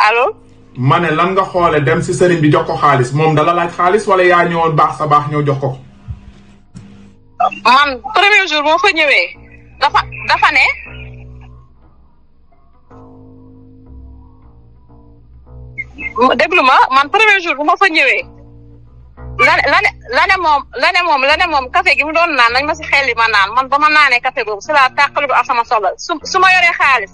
allo. ma ne lan nga xoole dem si sëriñ bi jox ko xaalis moom dala laaj xaalis wala yaa ñëwoon baax sa baax ñëw jox ko. man premier jour moo fa ñëwee dafa ne. déglu ma man premier jour bu ma fa ñëwee. la ne moom café gi mu doon naan nañ ma si xel li ma naan man ba ma naanee café boobu si laa tàqalu ak sama soxla su ma yoree xaalis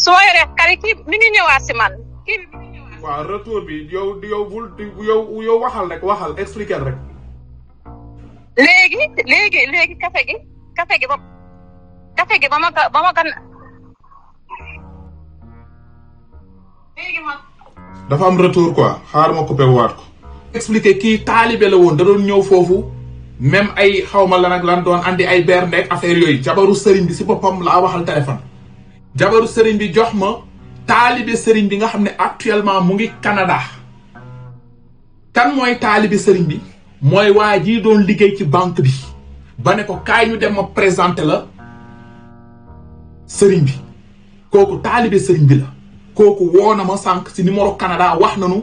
su ma yoree kari kii mi ngi ñëwaat si man kii bi mi ngi ñëwaat. waaw retour bi yow waxal rek waxal expliquer rek. léegi café gi ba ma gan léegi man. dafa am retour quoi xaar ma coupé waat ko. expliquer kii taalibe la woon da doon ñëw foofu même ay xawma lan ak lan doon andi ay beer nekk affaire yooyu jabaru sëriñ bi si boppam laa waxal téléphone. jabaru sëriñ bi jox ma taalibe sëriñ bi nga xam ne actuellement mu ngi Canada. kan mooy taalibe sëriñ bi mooy waa jii doon liggéey ci banque bi ba ne ko kaay ñu dem ma présenté la sëriñ bi kooku taalibe sëriñ bi la kooku woo na ma sànq si numéro Canada wax nañu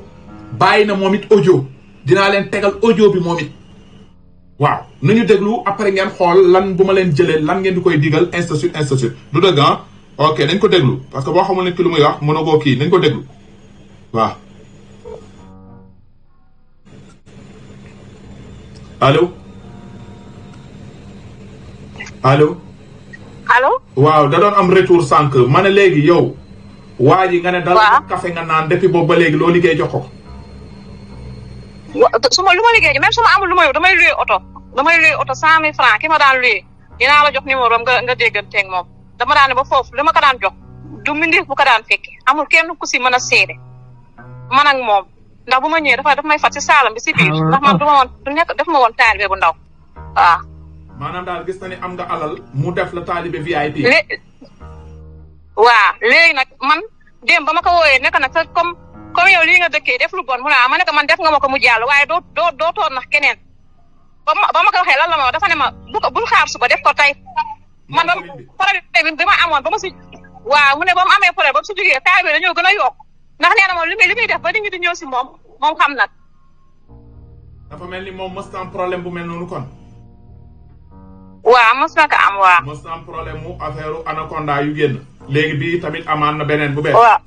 bàyyi na moom it audio dinaa leen tegal audio bi moom it waaw nañu déglu après ngeen xool lan bu ma leen jëlee lan ngeen di koy digal institut du dëgg ah ok nañ ko déglu parce que boo xamul ne ki lu muy wax mën na koo kii nañ ko déglu waaw allo allo. waaw da doon am retour sànq ma ne léegi yow. waa ji nga ne dal café nga naan depuis boobu ba léegi loo liggéey jox ko. su ma lu ma liggéey même su ma amul lu ma yow damay luye oto 100 000 francs ki ma daan luye dinaa la jox numéro am nga dégganteeg moom dama daan ne ba foofu li ma ko daan jox du mbindeef bu ko daan fekke amul kenn ku si mën a seede man ak moom ndax bu ma ñëwee daf may fat si saalam bi si biir ndax man def ma woon taalibe bu ndaw waaw. maanaam daal gis na ni am nga alal mu def la taalibe VIP. waaw léegi nag man démb ba ma ko wooyee nekk nag comme yow lii nga dëkkee def lu bon mu ne ma ne ko man def nga ma ko mu jàll waaye doo toon nax keneen ba ma ko waxee lan la ma wax dafa ne ma bul xaar suba def ko tey man ba problème bi ma amoon ba ma si waaw mu ne ba mu amee problème ba mu si jógee taal bi dañoo gën a yokk ndax nee na moom li muy def ba nit ñi di ñëw si moom xam nag. dafa mel ni moom mës na am problème bu mel noonu kon. waaw mës na ko am waaw. mës na am problème mu affaire anaconda yu génn. léegi bii tamit amaan na beneen bu bees. waaw.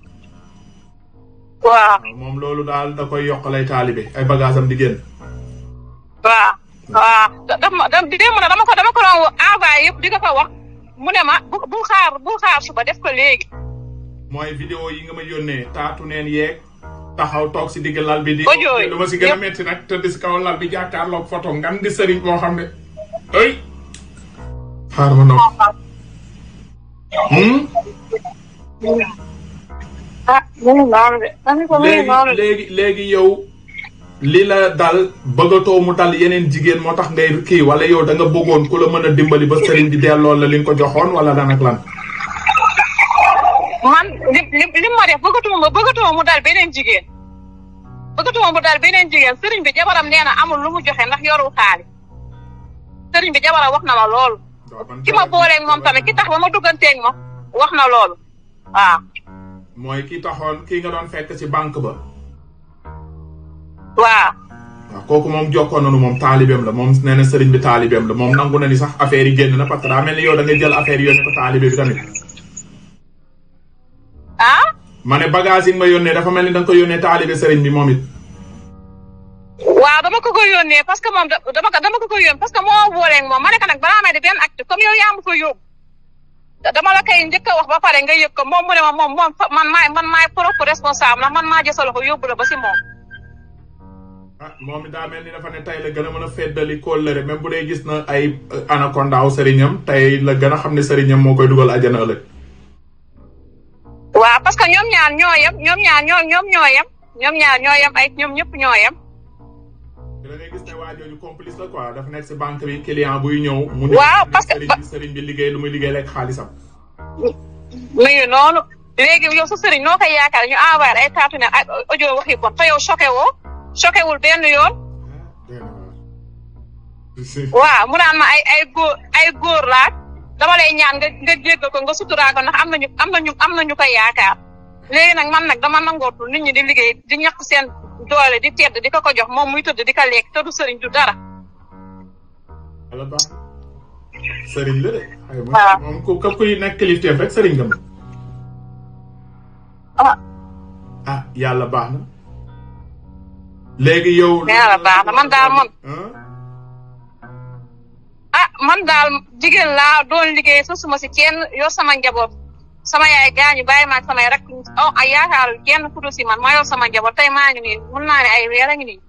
moom loolu daal da koy yokk lay taalibe ay bagage am di génn. waaw. dama ko doon envoyé yëpp di nga ko wax mu ne ma bu xaar suba def ko léegi. mooy vidéo yi nga ma yónnee taatu neen yeeg taxaw toog si digg lal bi. audio yi lu ma si gën a métti nag tëdd si kaw lal bi jàkkaarloog photo ngan di sëriñ boo xam ne ay. xaar ma noonu. léegi yow li la dal bëggatoo mu dal yeneen jigéen moo tax ngay kii wala yow da nga bëggoon ku la mën a dimbali ba sëriñ di delloo la li nga ko joxoon wala dan ak lan. man li ma def bëggatuma mu dal beneen jigéen sëriñ bi jabaram nee na amul lu mu joxe ndax yorul xaalis sëriñ bi jabaram wax na ma loolu. ki ma booleeg moom tamit ki tax ba ma dugganteeg ma wax na loolu waaw. mooy ki nga doon fekk ci banque ba. waaw. kooku moom jokkoon nañu moom taalibeem la moom nee na sëriñ bi taalibeem la moom nangu na ni sax affaire yi génn na parce que daa mel ni yow da ngay jël affaire yi yónnee ko taalibe bi tamit. ah. ma ne bagage yi ma yónnee dafa mel ni da nga ko yónnee taalibe sëriñ bi moom it. waaw dama ko yónnee parce que moom dama ko yónnee parce que moo booleeg moom ma ne ko nag balaa may di benn acte comme yow yaa ma ko yóbbu dama la koy njëkk a wax ba pare nga yëg ko moom mu ne ma moom man maay propre responsable ndax man maa jësal ko yóbbu la ba si moom. moom it daa mel ni dafa ne tey la gën a mën a feddali kóllëre même bu dee gis na ay anakondaaw sëriñam tey la gën a xam ne sëriñam moo koy dugal àjjana ëllëg. waaw parce que ñoom ñaar ñoo yem ay ñoom ñëpp ñoo yem. da ngay gis ne waa jooju complice la quoi dafa nekk si banque bi client buy ñëw. waaw parce que sëriñ bi liggéey lu muy liggéey lekk xaalisam. muy noonu léegi yow sa sëriñ noo koy yaakaar ñu envoyé ay taatu ne ay audio waxi bon te yow choqué wul benn yoon. waaw mu naan ma ay góor laaj dama lay ñaan nga jéggal ko nga suturaa ko ndax am nañu koy yaakaar léegi nag man nag dama nangootul nit ñi di liggéey di ñàkk seen doole di tedd di ko jox moom muy tëdd di ko lekk te du sëriñ du dara. ala baax sëriñ la de. waaw moom ku kuy nekk kilifteef rek sëriñ nga moom. ah yàlla baax na. léegi yow. yàlla baax na man daal man daal jigéen laa doon liggéey su suma si kenn yor sama njaboot sama yaay gaañu bàyyi ma samay rek ay yaakaar kenn ku dul si man ma yor sama njaboot tey maa ngi nii mun naa ne ay weer a ngi nii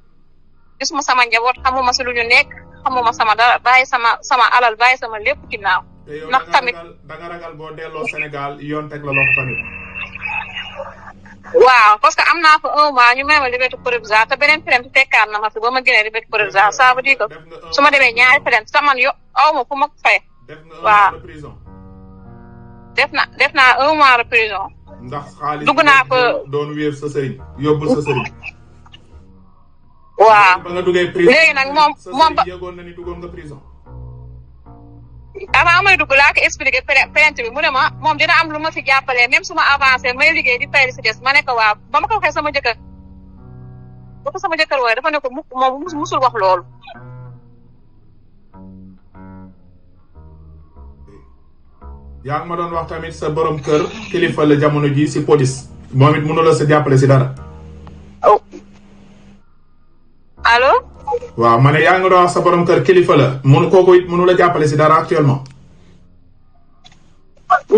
gisuma sama njaboot xamuma si lu ñu nekk xamuma sama dara bàyyi sama alal bàyyi sama lépp ginnaaw. ndax tamit da nga ragal boo delloo Sénégal yoon teg la loxo tamit. waaw parce que am naa fa 1 mois ñu may ma liberté provisoire te beneen plainte fekkaat na ma fi ba ma génnee liberté provisoire ça veut dire que su ma demee ñaari plainte te man aw ma fu ma fay. waaw def naa 1 mois de prison. ndax xaalis dugg naa fa doon wéer sa sëriñ yóbbul sa sëriñ. waaw ba nga duggee prison léegi nag moom ba yëgoon na ni duggoon nga prison. avant may dugg laa ko expliqué plainte bi mu ne ma moom dina am lu ma fi jàppalee même su ma avancé may liggéey di fay li si des ma ne ko waaw ba ma ko waxee sama jëkkër ba ko sama jëkkër wooye dafa ne ko moom musul wax loolu. yaa ngi ma doon wax tamit sa borom kër kilifa la jamono ji si police moom it mënu la sa jàppale si dara. allo. waaw ma ne yaa ngi doon wax sa borom kër kilifa la kooku it mënu la jàppale si dara actuellement.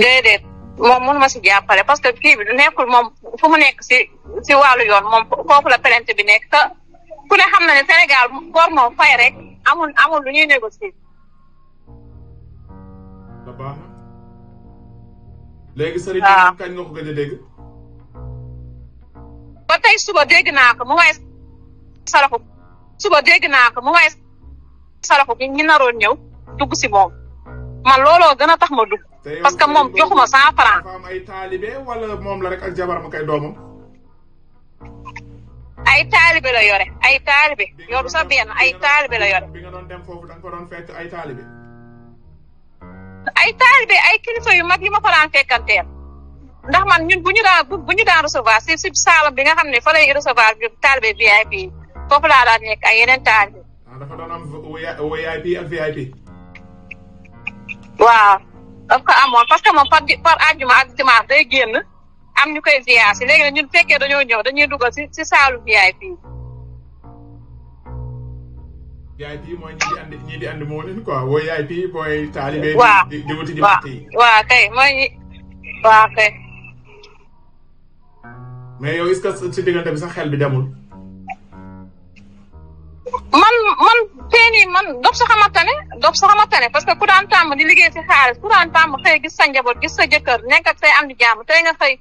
déedéet moom mënu ma si jàppale parce que kii bi nekkul moom fu mu nekk si wàllu yoon moom foofu la plainte bi nekk te ku ne xam na ne Sénégal góor moom fay rek amul lu ñuy négocier. la baax na léegi sëriñ kañ nga ko gëj a dégg. ba tey suba dégg naa ko mu may saraxu suba dégg naa ko mu may saraxu bi ñu naroon ñëw dugg si moom man looloo gën a tax ma dugg parce que moom joxuma 100 francs. dafa am ay taalibe wala moom la rek ak jabaram kay doomam. ay taalibe la yore ay taalibe yoru sax benn ay taalibe la yore. bi nga doon dem foofu da nga fa doon fekk ay taalibe. ay taalibe ay kilifa yu mag yi ma fa daan fekkanteel ndax man ñun bu ñu daan recevoir si saalam bi nga xam ne fa lay recevoir taalibe VIP foofu laa daan nekk ay yeneen taalibe. dafa doon am VIP ak VIP. waaw daf ko amoon parce que moom par àjjuma ak dimanche day génn am ñu koy ziar si léegi nag ñun fekkee dañoo ñëw dañuy dugal si saalu VIP. VIP mooy ñi di andi moo leen quoi VIP mooy taalibe. waaw di wuti ji matt yi. waaw kay mooy waaw kay. mais yow est-ce que si diggante bi sax xel bi demul. man tey nii man dob sa xamante ne parce que ku daan tàmm di liggéey si xaalis ku daan tàmm xëy gis sa njaboot gis sa jëkkër nekk ak say am di jàmm tey nga xëy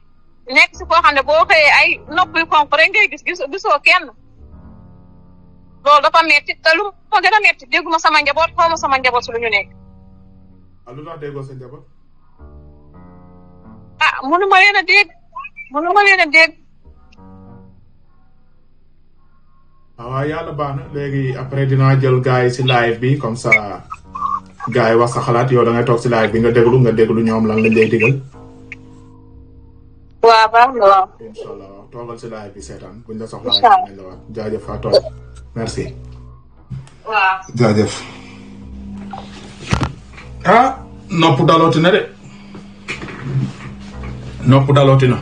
nekk si foo xam ne boo xëyee ay nopp yu xonq rek ngay gisoo kenn. loolu dafa metti te lu ma gën a metti dégguma sama njaboot xaw ma sama njaboot su lu ñu nekk. lu tax déggoo sa njaboot. mënuma leen a dégg. waaw yàlla baax na léegi après dinaa jël gars yi si live bi comme ça gars yi wax sa xalaat yow da ngay toog si live bi nga déglu ñoom lan lañ lay digal. waaw baax na waaw. incha allah toogal si live bi seetaan buñ la soxlaa nañ la wax jaajëf fa toog merci. waaw jaajëf. nopp dalooti na de nopp dalooti na.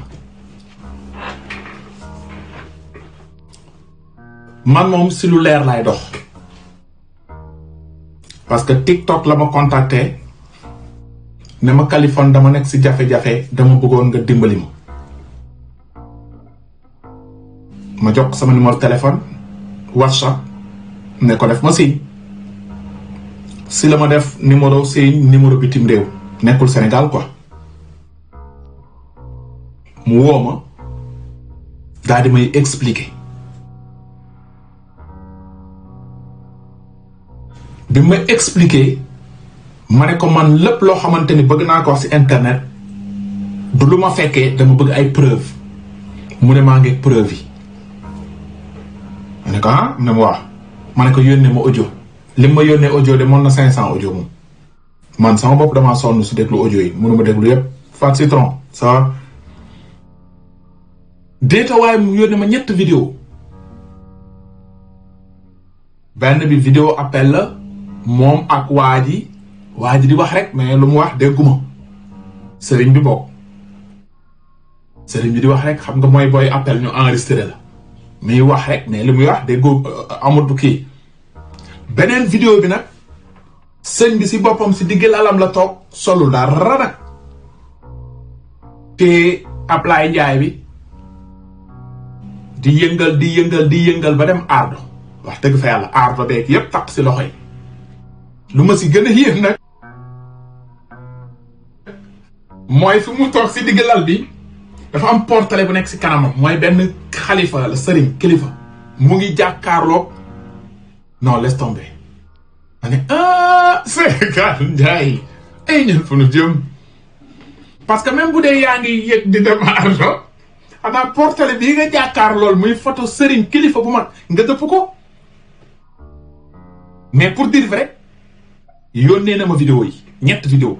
man moom si lu leer laay dox parce que TikTok la ma contacté ne ma Kaliphone dama nekk si jafe-jafe dama bëggoon nga dimbali ma jox sama numéro téléphone WhatsApp ne ko def ma si la ma def numéro bitim réew nekkul Sénégal quoi mu woo ma daal di may expliquer. bi ma expliqué ma ne ko man lépp loo xamante ni bëgg naa ko wax ci internet du lu ma fekkee dama bëgg ay preuve mu ne maa ngi preuve yi ma ne ko mu ne ma wax ma ne ko yónnee ma audio li ma yónnee audio de mën na 500 audio moom man sama bopp damaa sonn si déglu audio yi mënuma déglu yépp Fat Citron ça déeta waaye mu yónnee ma 3 vidéo. benn bi vidéo appel la moom ak waa ji di wax rek mais lu mu wax dégguma sëriñ bi bokk sëriñ bi di wax rek xam nga mooy booy appel ñu enregistré la muy wax rek mais lu muy wax déggoo amul du kii. beneen vidéo bi nag sëñ bi si boppam si digg lalam la toog solu dara nag te Ablaye Ndiaye bi di yëngal ba dem ardo wax dëgg fa yàlla ardo beeg yépp takk si loxo yi. lu ma si gën a yéem nag mooy fi mu toog si digg lal bi dafa am portrait bu nekk si kanamam mooy benn xalifa la sëriñ kilifa mu ngi jàkkaarloog non laisse tomber ma ne Sénégal njaay ay ñun fu nu jëm parce que même bu dee yaa ngi yëg di dem ardo xanaa portrait bii nga jàkkaar lool muy photo sëriñ kilifa bu mag nga dëpp ko. mais pour dire vrai yónnee na ma vidéo yi 3 vidéo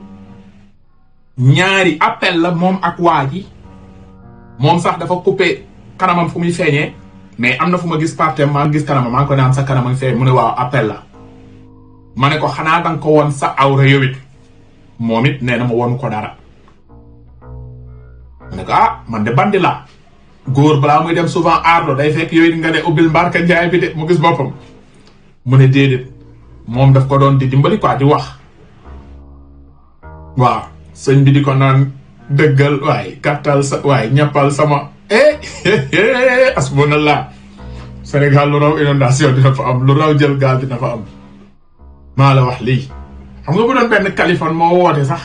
2 appel la moom ak waa ji moom sax dafa coupé kanamam fu muy feeñee mais am na fu ma gis partem maa gis kanamam maa ngi ko naan sa kanamam feeñ mu ne waaw appel la ma ne ko xanaa danga ko woon sa awra yow it moom it nee na ma wonu ko dara ma ne ko man de bandi la góor balaa muy dem souvent ardo day fekk yooyu nga ne ubbil mbarka njaay bi de mu gis boppam mu ne déedéet moom daf ko doon di dimbali quoi di wax waaw sëñ bi di ko naan dëggal waaye gàttal sa waaye ñappal sama asbunallah Sénégal lu raw inondation dina fa am lu raw jël gaal dina fa am maa la wax lii xam nga bu doon benn Kaliphone moo woote sax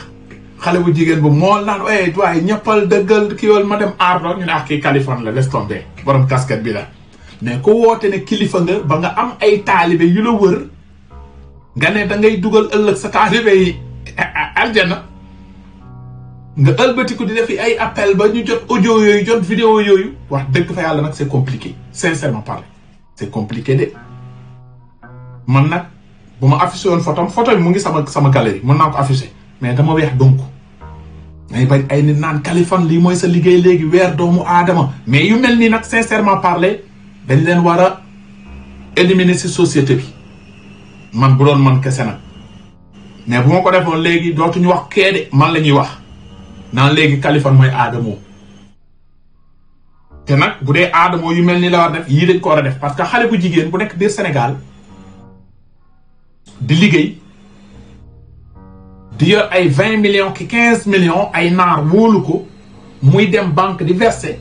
xale bu jigéen bu moo laan waaye ñappal dëggal kii wal ma dem ardo ñu ne kii Kaliphone la laisse tomber borom casquette bi la mais ko woote ne kilifa nga ba nga am ay taalibe yu la wër nga ne da ngay dugal ëllëg sa taalibe yi aljana nga ëlbatiku di def ay appel ba ñu jot audio yooyu jot vidéo yooyu wax dëgg fa yàlla nag c'est compliqué sincèrement parler c'est compliqué de man nag bu ma affiché woon photo bi mu ngi sama galerie mën naa ko affiché mais dama weex donc ngay bañ ay nit naan Kaliphone lii mooy sa liggéey léegi weer doomu aadama mais yu mel nii nag sincèrement parler dañ leen war a éliminer ci société bi man bu doon man kese nag mais bu ma ko defoon léegi dootuñu wax kee de man la ñuy wax naan léegi Kaliphone mooy Adamo te nag bu dee Adamo yu mel ni la war def yii dañ ko war a def parce que xale bu jigéen bu nekk biir Sénégal di liggéey di yor ay 20 millions ki 15 millions ay naar wóolu ko muy dem banque di verser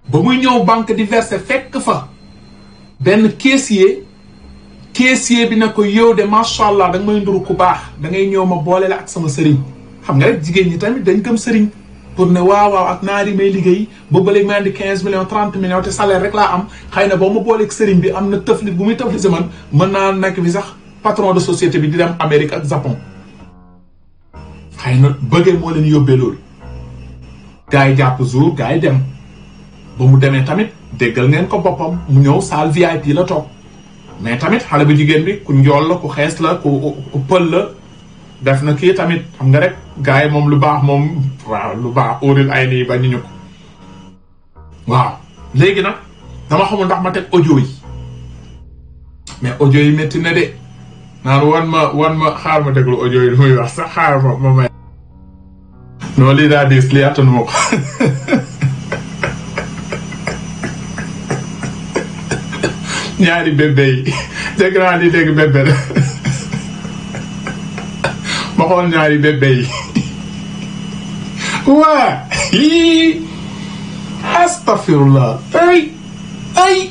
ba muy ñëw banque di verser fekk fa benn caissier bi ne ko yow de macha allah da nga may nduru ku baax da ngay ñëw ma boole la ak sama sëriñ xam nga rek jigéen ñi tamit dañ gëm sëriñ pour ne waaw ak naari may liggéey ba ba léegi ma andi 15 millions 30 millions te salaire rek laa am xëy na boo ma booleeg sëriñ bi am na tëflit bu muy tëflit si man mën naa nekk bi sax patron de société bi di dem Amérique ak Japon xëy na bëggee moo leen yóbbee loolu gars yi jàpp jour gars yi dem ba mu demee tamit déggal ngeen ko boppam mu ñëw salle VIP la toog mais tamit xale bu jigéen bi ku njool la ku xees la ku pël la def na kii tamit xam nga rek gars yi moom lu baax moom waaw lu baax óoril ay nii ba ñu ko waaw léegi nag dama xamul ndax ma teg audio yi mais audio yi métti na de naan wan ma xaar ma déglu audio yi lu muy wax sax xaar ma may non lii daa diis lii attanu ma ko ñaari bébé yi dégg naa di dégg bébé la ma xool ñaari bébé yi waa astafirullah ay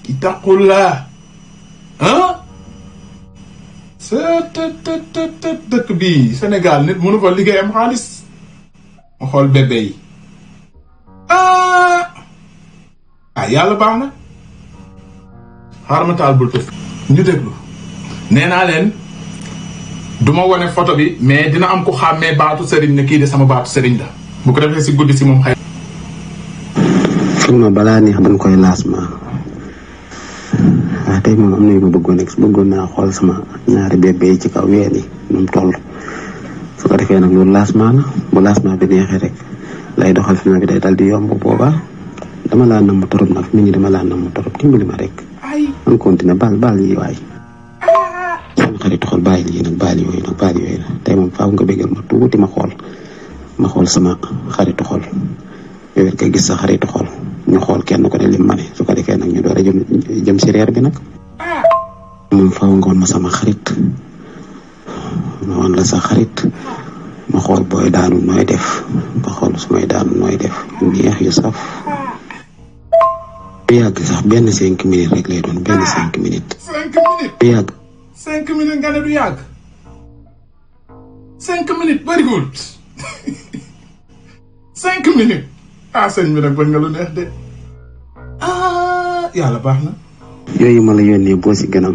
itaqullah dëkk bi Sénégal nit mënu fa liggéey am xaalis ma xool bébé yi yàlla baax na xaaral ma taal bul tëf ñu déglu nee naa leen du ma wane photo bi mais dina am ku xàmmee baatu sëriñ ne kii de sama baatu sëriñ la bu ko defee si guddi si moom xëy ma balaa neex dañ koy laas ma waaye tey moom am na yu ma bëggoon naa xool sama ñaari bébé yi ci kaw ween yi nu mu toll su ko defee nag loolu laasmaa la bu laasmaa bi neexee rek lay doxal fi ma bi day dal di yomb boobaa dama laa namm torop nag nit ñi dama laa namm torop dimbali ma rek man continué baal yi waay sama xarit xol bàyyil yi nag baal yooyu nag tey moom faaw nga bégal ma tuuti ma xool sama xaritu xol yow it nga gis sa xaritu xol ñu xool kenn ko ne lim ma ne su ko defee nag ñu door a jëm si reer bi nag moom faaw nga woon ma sama xarit ma woon la sa xarit ma xool booy daanu nooy def ma xool su may daanu nooy def yu neex yu saf bu yàgg sax benn 5 minutes rek lay doon benn 5 minutes. 5 minutes bu yàgg. 5 minutes nga ne du yàgg 5 minutes bëriwul 5 minutes sëñ bi nag bëgg nga lu neex de yàlla baax na. yooyu ma la yónnee boo si gën a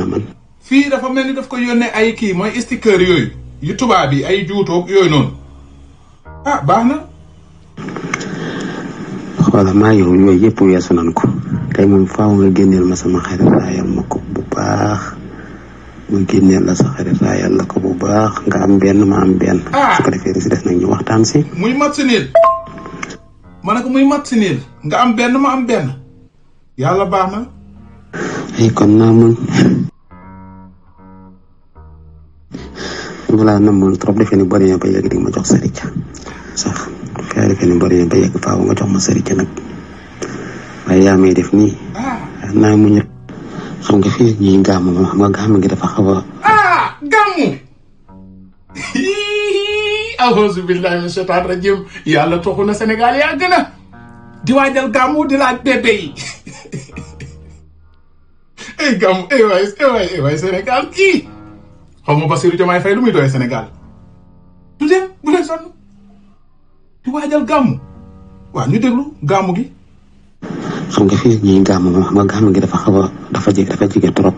man fii dafa mel ni daf ko yónnee ay kii mooy sticker yooyu yu tubaab yi ay juutoog yooyu noonu baax na. xoola maa yow yooyu yëpp weesu nan ko tey moom faaw nga génneel ma sama xarit raayal ma ko bu baax nga génneel la sa xarit raayal la ko bu baax nga am benn ma am benn. su ko defee si des nag ñu waxtaan si. muy mat si niil ma ne ko muy mat si niil nga am benn ma am benn yàlla baax na. ay kon naa mun balaa na mun trop defee ni bari na ba yegg di ma jox sarica sax fee defee ni bari na ba yegg faaw nga jox ma sarica nag waaye yaa may def nii naa muñ xam nga fii ñuy gàmm moom xam nga gàmm gi dafa xaw a gàmmu auzu billahi min shaytaan rajim yàlla toxu na Sénégal yaa gën a di waajal gàmmu di laaj bébé yi ay gàmmu ay waay Sénégal kii xaw ma Bassirou Diomaye Faye lu muy doyee Sénégal du dem bu leen sonn di waajal gàmmu waaw ñu déglu gàmmu gi. xam nga fii ñuy gàmm moom xam nga gàmm gi dafa xaw a dafa jege trop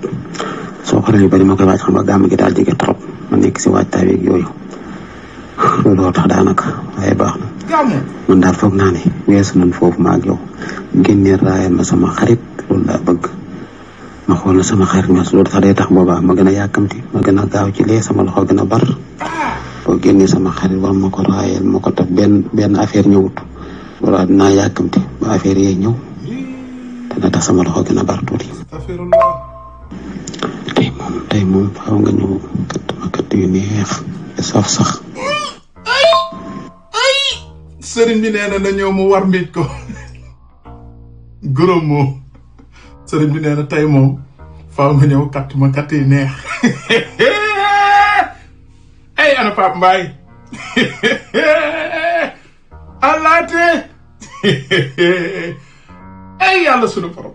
soo xoolee yu bari ma koy waaj xam nga gàmm gi daal jege trop ma nekk si waajtaay yeeg yooyu looloo tax daanaka waaye baax na. gàmmu man daal foog naa ne weesu nañ foofu ma ak yow génneel raayal ma sama xarit loolu laa bëgg ma xool na sama xarit ma loolu sax day tax boobaa ma gën a yàkkamti ma gën a gaaw ci lee sama loxo gën a bar boo génnee sama xarit war ma ko raayal ma ko tax benn affaire ñëwut wala dinaa yàkkamti ba affaire yee ñëw dana tax sama loxo gën a bar tuuti. tey moom faaw nga ñëw kat yu neex te saf sax. sëriñ bi nee na ñëw mu war mbiij ko gërëm moom sëriñ bi nee na tey moom faaw nga ñëw kat ma kat yi neex ay ana Pape Mbaye alaate ay yàlla sunu borom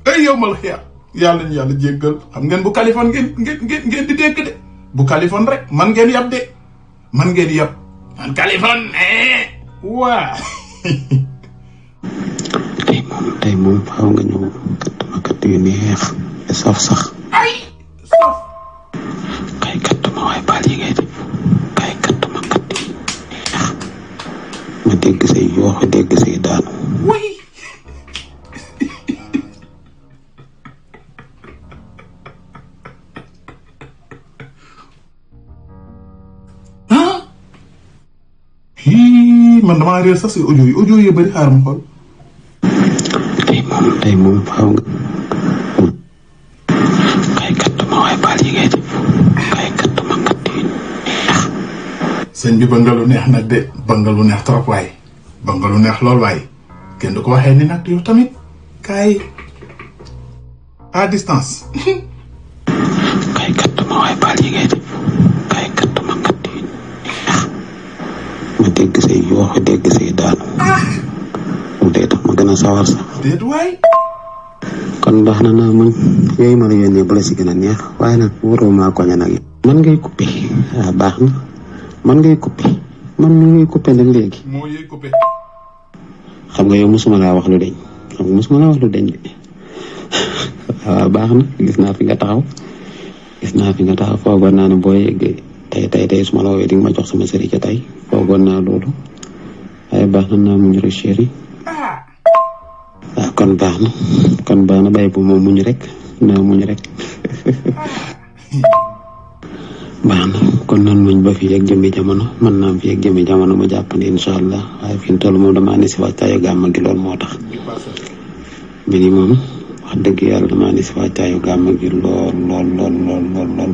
ay yow mal xiyaar yàlla ñu yàlla jéggal xam ngeen bu Kaliphone ngeen di dégg de bu Kaliphone rek man ngeen yab de man Kaliphone waa tey moom faaw nga ñëw kat yu neex te saf sax. ay saf. kay kat ma waaye baal yi ngay def kay kat ma kat yi neex ma dégg say yooxu dégg say daanu. oui. man damaa réer sax si audio yi bari xaar ma xool. tey moom faaw nga kay kat ma waaye baal yi ngay def kay kat ma kat yi neex. sëñ bi bangalu neex nag de bangalu neex trop waaye bangalu neex lool waaye kenn du ko waxee ni nag yow tamit kaay à distance. kay kat ma waaye baal yi ngay def kay kat ma kat yi neex ma dégg say yooxu dégg say daanu. loolu day tax ma gën a sawar sax. déet waay. kon baax na naa muñ yooyu ma la yónnee bu la si gën a neex waaye nag waroo maa koña nag man ngay coupé baax na man ngay coupé man mi ngay coupé nag léegi. moo yee coupé. xam nga yow mosuma laa wax lu deñ de waaw baax na gis naa fi nga taxaw foogoon naa ne boo yeggee tey su ma la woowee di nga ma jox sama sëriñ ca tey foogoon naa loolu waaye baax na naa muñ rek chéri waaw kon baax na bàyyi bu moom muñ rek naa muñ rek baax na kon nan muñ ba fi ak jëmmi jamono mën naa fi ak jëmmi jamono mu jàpp ne incha allah waaye fi mu toll moom damaa ne si waajtaayu gàmm gi loolu moo tax mi ni moom wax dëgg yàlla damaa ne si waajtaayu gàmm gi lool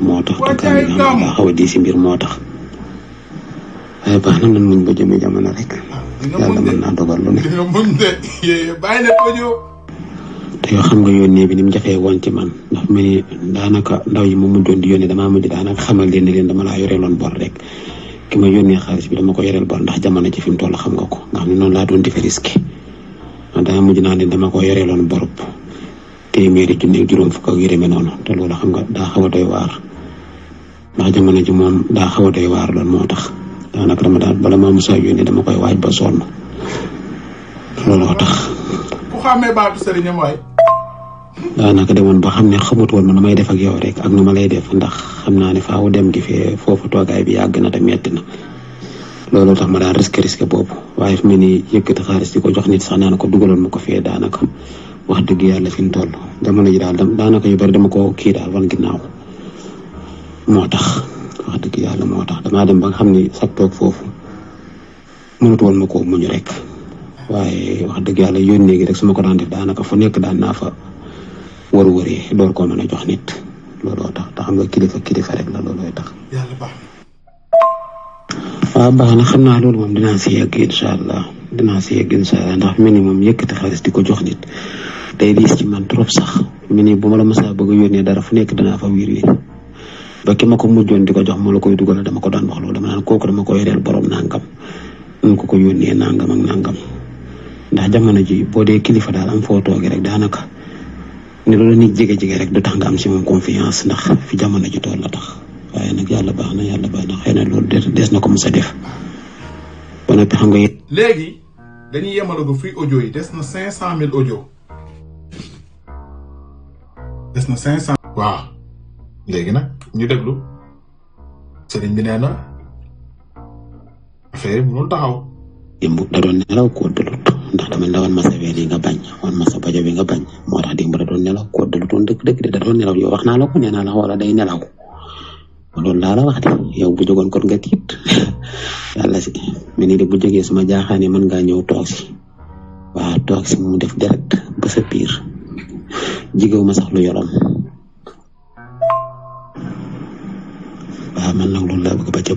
moo tax te gàmm gi xam daa xaw a di si mbir moo tax waaye baax na nan muñ ba jëmmi jamono rek yàlla mën naa dogal lu ne te yoo xam nga yónnee bi ni mu jafee woon ci man ndax mi ni daanaka ndaw yi ma mujjoon di yónnee damaa mujj daanaka xamal leen ne leen dama laa yoreeloon bor rek ki ma yónnee xaalis bi dama ko yoreel bor ndax jamono ci fi mu toll xam nga ko nga xam ne noonu laa doon defe risque dama mujj naa leen dama ko yoreeloon borub téeméeri junni ak juróom fukk ak yu demee noonu te loolu xam nga daa xaw a doy waar ndax jamono ji moom daa xaw a doy waar loolu moo tax daanaka dama daal bala maa musaa yónnee dama koy waaj ba sonn looloo tax. ku xamee baatu sëriñam waay. daanaka demoon ba xam ne xamut woon ma nu may def ak yow rek ak nu ma lay def ndax xam naa ne faaw dem gi fee foofu toogaay bi yàgg na te metti na looloo tax ma daan risque boobu waaye fi mu ne yëkkati xaalis di ko jox nit sax naa ko dugaloon ma ko fee daanaka wax dëgg yàlla fi mu toll jamono ji daal daanaka yu bari dama ko kii daal wan ginnaaw moo tax wax dëgg yàlla moo tax damaa dem ba nga xam ni sax toog foofu mënut woon ma koo muñ rek waaye wax dëgg yàlla yónnee gi rek su ma ko daan def daanaka fu nekk daan naa fa wëree door koo mën a jox nit looloo tax te xam nga kilifa rek la loolooy tax. yàlla baax na. waaw baax na xam naa loolu moom dinaa si yegg incha allah ndax mi ni moom yëkkati xaalis di ko jox nit day diis ci man trop sax mi ni bu ma la mësaa bëgg a yónnee dara fu nekk danaa fa wiir ba ki ma ko mujjoon di ko jox ma la koy dugal dama ko daan wax loolu dama naan kooku dama ko yoreel borom nangam mun ko yónnee nangam ak nangam ndax jamono ji boo dee kilifa daal am foo toogee rek daanaka. ne loolu nit jege rek du tax nga am si moom confiance ndax fi jamono ji tool la tax waaye nag yàlla baax na xëy na loolu des na ko mos a def ba noppi xam nga. léegi dañuy yemalagu fii audio yi des na 500000 audio des na 500. waaw léegi nag ñu déglu sëriñ bi nee na affaire yi mënul taxaw. démb da doon nelaw ko dalut ndax dama la wan ma sa weel yi nga bañ wan ma sa bajo bi nga bañ moo tax démb da doon nelaw ko dalutoon dëgg de da doon nelaw yow wax naa la ko nee naa la wala day nelaw loolu laa la wax de yow bu jógoon kon nga tiit yàlla si mais ni de bu jógee suma jaaxaane mën ngaa ñëw toog si waaw toog si mu def direct ba sa piir jigéew ma sax lu yorom waaw man nag loolu laa bëgg ba ca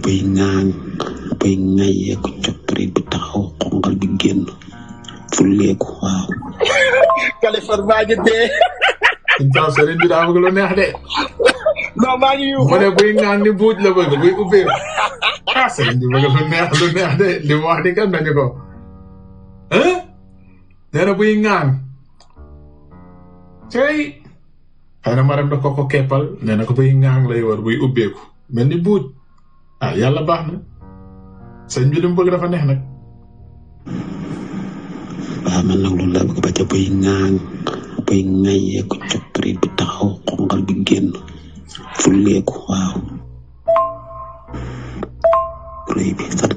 bay ŋaayee ko coppari bi taxaw xongal bi génn fulleeku waaw. Kaliphone maa ngi dee. sëriñ bi daa bëgg lu neex de. non maa ngi yuuxu. mu ne buy ŋaan ni buuj la bëgg buy ubbee sëriñ bi bëgg lu neex de li mu wax di kan nañu ko. nee na buy ŋaan. cey. xëy na Marème da ko keppal nee na ko buy ŋaan lay war buy ubbeeku mel ni buuj yàlla baax na. sëñ bi li mu bëgg dafa neex nag. waaw man nag loolu laa bëgg ba ca bay ŋaayee ko coppari bi taxaw xongal bi génn fulleeku waaw. rëy bi sax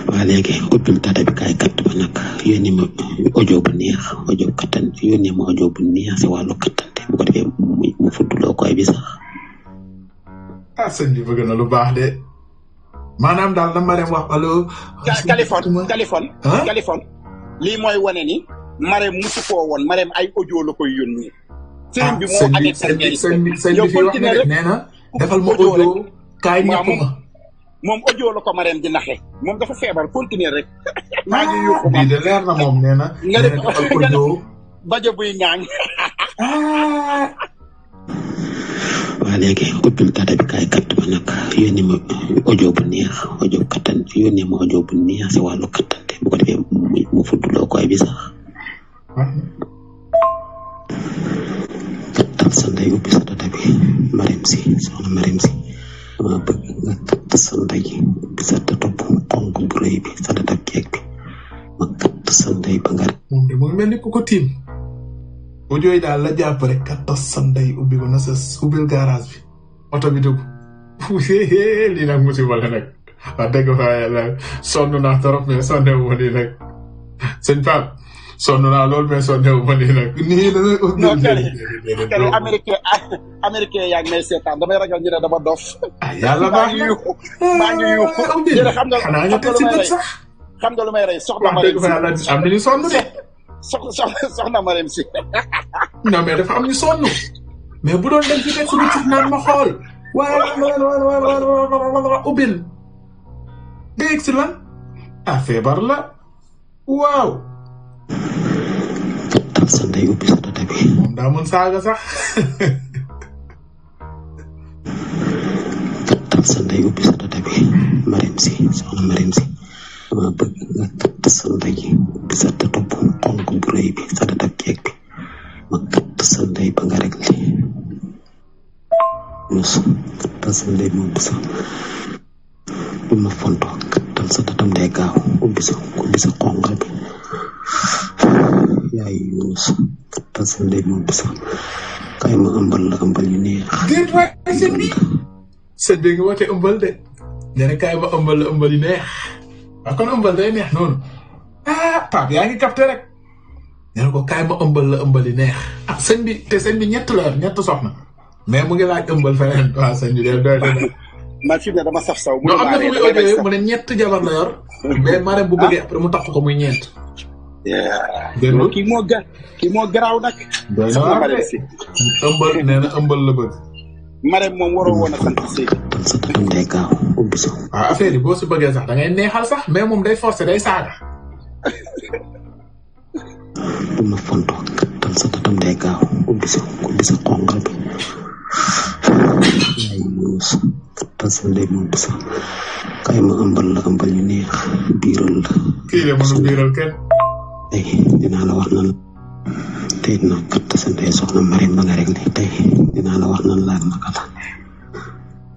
waaw léegi ubbil tata bi kaay katt ba nag yónnee ma audio bu neex audio kattan yónnee ma audio bu neex si wàllu kattante bu ko defee mu fudduloo koy bi sax. sëñ bi bëgg na lu baax de. maanaam daal la Marème wax allo. Kaliphone lii mooy wane ni Marème musu koo woon Marème ay audio la koy yónnee. sëñ bi moo amee sëñ bi fii wax na de nee na defal ma audio kaay ñàkk ma. moom audio la ko Marème di naxe moom dafa feebar continuer rek. maa ngi yuuxu bii de leer na moom nee na. nga def audio. bajo buy ñaañ. waaw léegi ubbil tata bi kaay katt ba nag yónnee ma audio bu neex audio kattan yónnee ma audio bu neex si wàllu kattante bu ko defee mu fudduloo koy bi sax. kattal sa ndey ubbi sa tata bi Marème si soxna Marème si dama bëgg nga katt sa ndey ubbi sa tata bu xonk bu rëy bi sa tata keek bi ma katt sa ndey ba nga. moom de mu ngi mel ni ku ko tiim. audio yi daal la jàpp rek kattas sa ndey ubbi ko na sa ubbil garage bi oto bi dugg lii nag musiba la nag wax dëgg fa yàlla sonn naa trop mais sonn wu ma lii nag sëñ Pape sonn naa lool mais sonnewu ma nii nag nii la. non kari américain yaa ngi may seetaan damay ragal ñu ne dama dof. ah yàlla baax na maa ngi yuuxu xam nga xanaa nga teg si bët sax. xam nga lu may rey soxna wax dëgg fa yàlla am nañu sonn de. soxna Mariam si. non mais dafa am ñu sonn mais bu doon dañ ci teg si bët sax naan ma xool. waaw ubbil. dégg si lan. ah feebar la. waaw. kattan sa ndey ubbi sa data bi. moom daa mën saaga sax. kattan sa ndey ubbi sa data bi. Mariam si soxna Mariam si. dama bëgg nga katt sa ndey ubbi sa data bu xonk bu rëy bi sa data keek bi. ma katt sa ndey ba nga rek li. nus kattan sa ndey ma ubbi sa. bu ma fonto kattan sa datam day gaaw ubbi sa xonk bi. yaay Yunus kattan sa ndey ma ubbi sa. kay ma ëmbal la ëmbal yu neex. déet waay sëñ bi. sëñ bi nga woote ëmbal de. nee na kaay ma ëmbal la ëmbal yu neex. waaw kon ëmbal day neex noonu. ah Pape yaa ngi capté rek. nee na ko kaay ma ëmbal la ëmbal yu neex. ah sëñ bi te sëñ bi ñett la ñett soxna. mais mu ngi laaj ëmbal feneen waaw sëñ bi de doy na. man fi mu ne dama saf saw. non am na fu muy audio mu ne ñett jabar la yor. mais Marème bu bëggee après mu tax ko muy ñeent. dégg nga kii moo garaaw nag. soxna Mariam si. ëmbal nee na ëmbal la bëgg. Marème moom waroo woon a sant si. sa datam day gaaw ubbi sa. waaw affaire yi boo si bëggee sax da ngay neexal sax mais moom day forcer day saaga. bu ma fonto kattan sa datam day gaaw ubbi sa xongal bi. yaay Yunus kattan sa ndey ma ubbi sa. kay ma ëmbal la ëmbal yu neex biiral la. kii de mënu biiral kenn. tey dinaa la wax nan tey na katt sa ndey soxna Mariam ba nga rek li tey dinaa la wax nan laal naka la.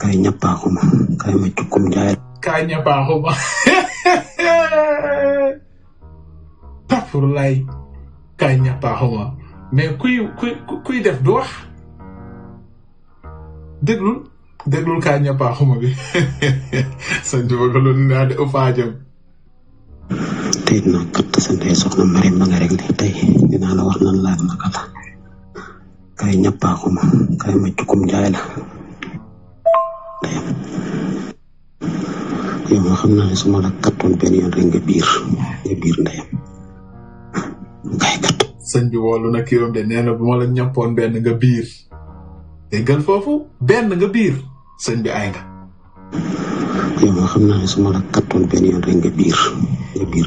kay ñappaaxuma kay ma cukkum jaay. kaay ñappaaxuma. tafur lay kaay ñappaaxuma mais kuy def du wax. déglul kaay ñappaaxuma bi. sëñ bi bëgg loolu naa de ëppaajam. tey na katt sa ndey soxna Mariam ba nga rek li tey dinaa la wax nan laal naka la. kay ñappaaxuma kay ma cukkum jaay la. yow ma xam naa ne su ma la kattoon benn yoon rek nga biir ndeyam ngay katt. sëñ bi woolu na kiiram de nee na bu ma la ñappoon benn nga biir. déggal foofu benn nga biir sëñ bi ay nga. yow ma xam naa ne su ma la kattoon benn yoon rek nga biir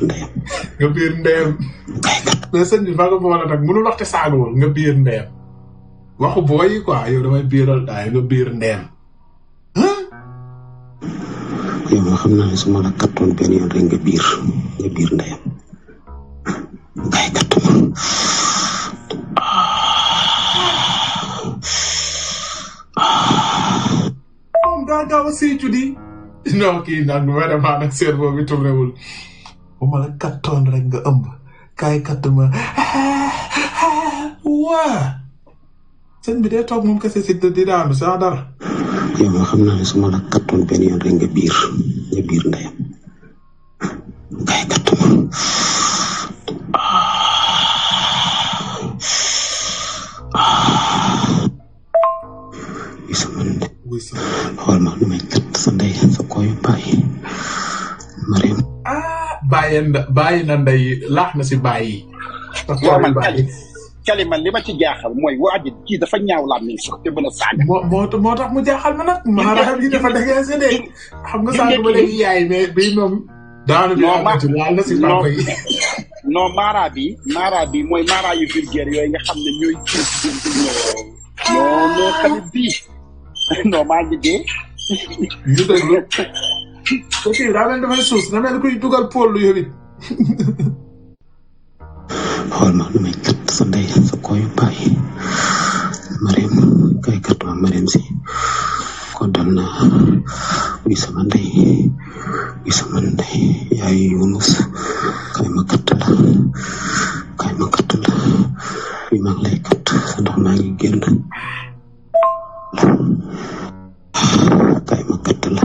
ndeyam. nga biir ndeyam. ngay katt. mais sëñ bi fa nga boole nag mënul waxte saagawul nga biir ndeyam. waxu booy yi quoi yow damay biiral daay nga biir ndeyam. yow ma xam naa ne su ma la kattoon benn yoon rek nga biir ndeyam. ngay katt ma. moom daa gaaw a siicu di. non kii nag vraiment nag cerveau bi tourné wul. bu ma la kattoon rek nga ëmb. kaay katt ma. waa. sëñ bi day toog moom kese si di daanu saa dara. yow ma xam naa ne su ma la kattoon benn yoon rek nga biir ndeyam. ngay katt ma. xool ma lu may katt sa ndey sa koyu bàyyi Mariam. bàyyi na ndey laax na si bàyyi. waaw man Kali man li ma ci jaaxal mooy waa ji kii dafa ñaaw laa mi sax te mën a saaga. moo tax mu jaaxal ma nag. maanaam yi dafa dëgër sa de. xam nga saaga ba léegi yaay mais bii moom. daanu bi laal na si papa yi. non mara bi mooy mara yu vulgaire yooyu nga xam ne ñooy. non tamit bii. non maa ngi dee. ñu déglu. te kii daa mel damay suus na mel kuy dugal pool lu yëwit. xool ma lu may katt sa ndey sa koyu bàyyi Mariam kay katt ma Mariam si ko dal na wi sama ndey yaay Yunus kay ma katt la wi maa ngi lay katt sa ndox maa ngi génn kay ma katt la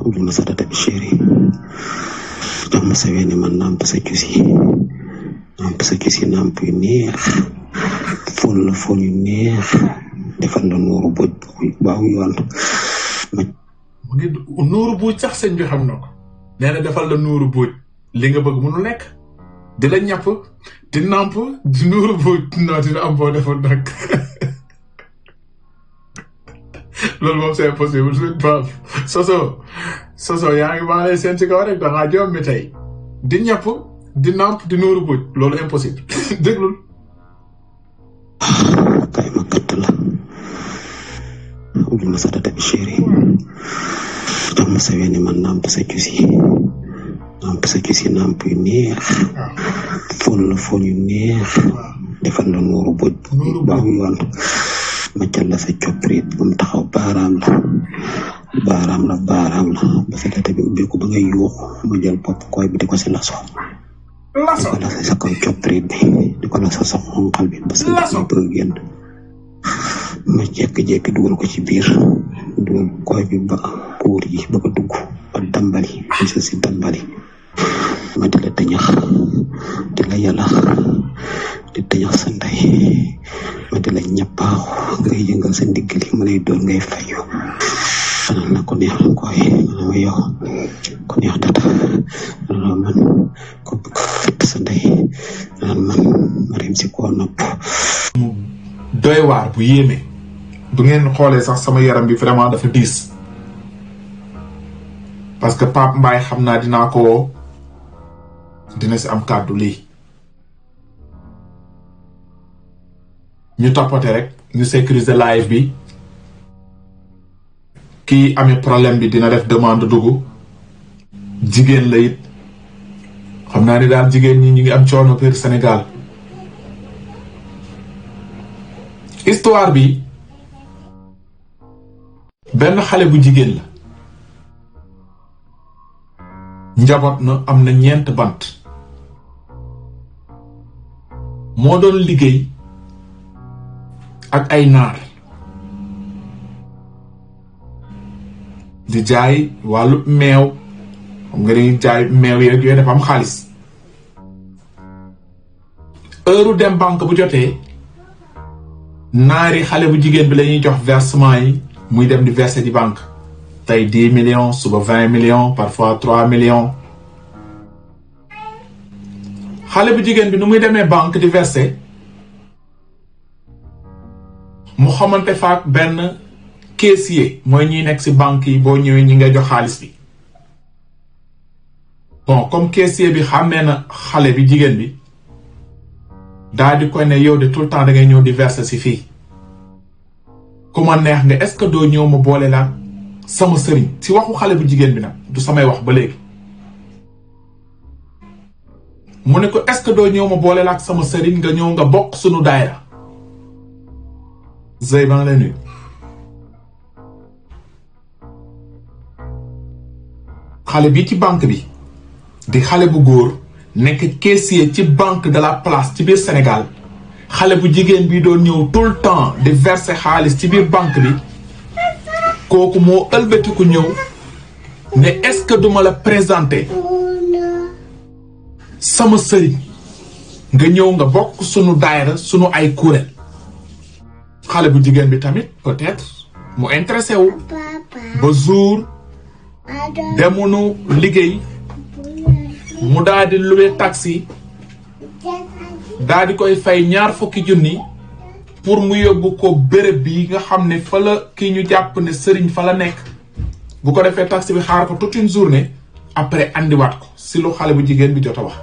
ubbi ma sa data bi chéri jox ma sa weeni man naam sa cusi namp sa kisi namp yu neex fol la fol yu neex defal la nuuru boj baaw yoon mu ngi nuuru buuj sax sëñ bi xam na ko nee na defal la nuuru buuj li nga bëgg mënu nekk di la ñàpp di namp di nuuru buuj non dina am boo defoon nag loolu moom c'est impossible suñ baab soso yaa ngi maa lay seen ci kaw rek dangaa joom mi tey di ñàpp di namp di nuuru buuj loolu impossible déglul kay ma katt la ubbi ma sa data bi chéri jox ma sa weeni man namp sa cusi namp yu neex fol la fol yu neex defal la nuuru buuj baaw yoon ma jël la sa coprit ba mu taxaw baaraam la ba sa data bi ubbi ko ba ngay yuuxu ma jël bopp koy bi di ko si laso di ko la sa kaw coprit bi di ko la sa xonqal bi ba sa bëgg génn ma jekki-jekki dugal ko ci biir dugal koy bi ba puur yi ba ko dugg ba dambali sa si dambali ma di la tañax di la yalax di tañax sa ndey ma di la ñappaaxu ngay yëngal sa ndiggali ma lay doon ngay fayu xanaa na ko neex na koy ma yow ko neex data loolu man ko bëgg fett sa ndey naan man ma rem si koo nopp doy waar bu yéeme du ngeen xoolee sax sama yaram bi vraiment dafa diis parce que Pape Mbaye xam naa dina si am kàddu lii ñu toppate rek ñu sécuriser live bi kii amee problème bi dina def demande dugg jigéen la it xam naa ni daal jigéen ñi ñu ngi am coono biir Sénégal histoire bi benn xale bu jigéen la njaboot na am na 9 bant moo doon liggéey ak ay naar di jaay wàllu meew xam nga dañuy jaay meew yeeg yooyu dafa am xaalis heure dem banque bu jotee naari xale bu jigéen bi la ñuy jox versement yi muy dem di verser di banque tey 10 millions suba 20 millions parfois 3 millions xale bu jigéen bi nu muy demee banque di verser mu xamante faak benn caissier mooy ñiy nekk ci banque yi boo ñëwee ñi ngay jox xaalis bi bon comme caissier bi xàmmee na xale bi jigéen bi daal di koy ne yow de tout le temps da ngay ñëw di verser ci fii ku ma neex nga est-ce que doo ñëw ma boole la sama sëriñ ci waxu xale bu jigéen bi nag du samay wax ba léegi mu ne ko est-ce que doo ñëw ma boole la ak sama sëriñ nga ñëw nga bokk sunu daayra Zey ba nga lay nuyu xale bi ci banque bi di xale bu góor nekk caissier ci banque de la place ci biir Sénégal xale bu jigéen bi doon ñëw tout le temps di verser xaalis ci biir banque bi kooku moo ëlbatiku ñëw ne est-ce que duma la présenter sama sëriñ nga ñëw nga bokk sunu daayra sunu ay kuréel xale bu jigéen bi tamit peut-être mu intéressé wu ba jour demunu liggéey mu daal di louer taxi daal di koy fay 20 junni pour mu yóbbu ko béréb bi nga xam ne fa la kii ñu jàpp ne sëriñ fa la nekk bu ko defee taxi bi xaar ko toute une journée après andiwaat ko si lu xale bu jigéen bi jot a wax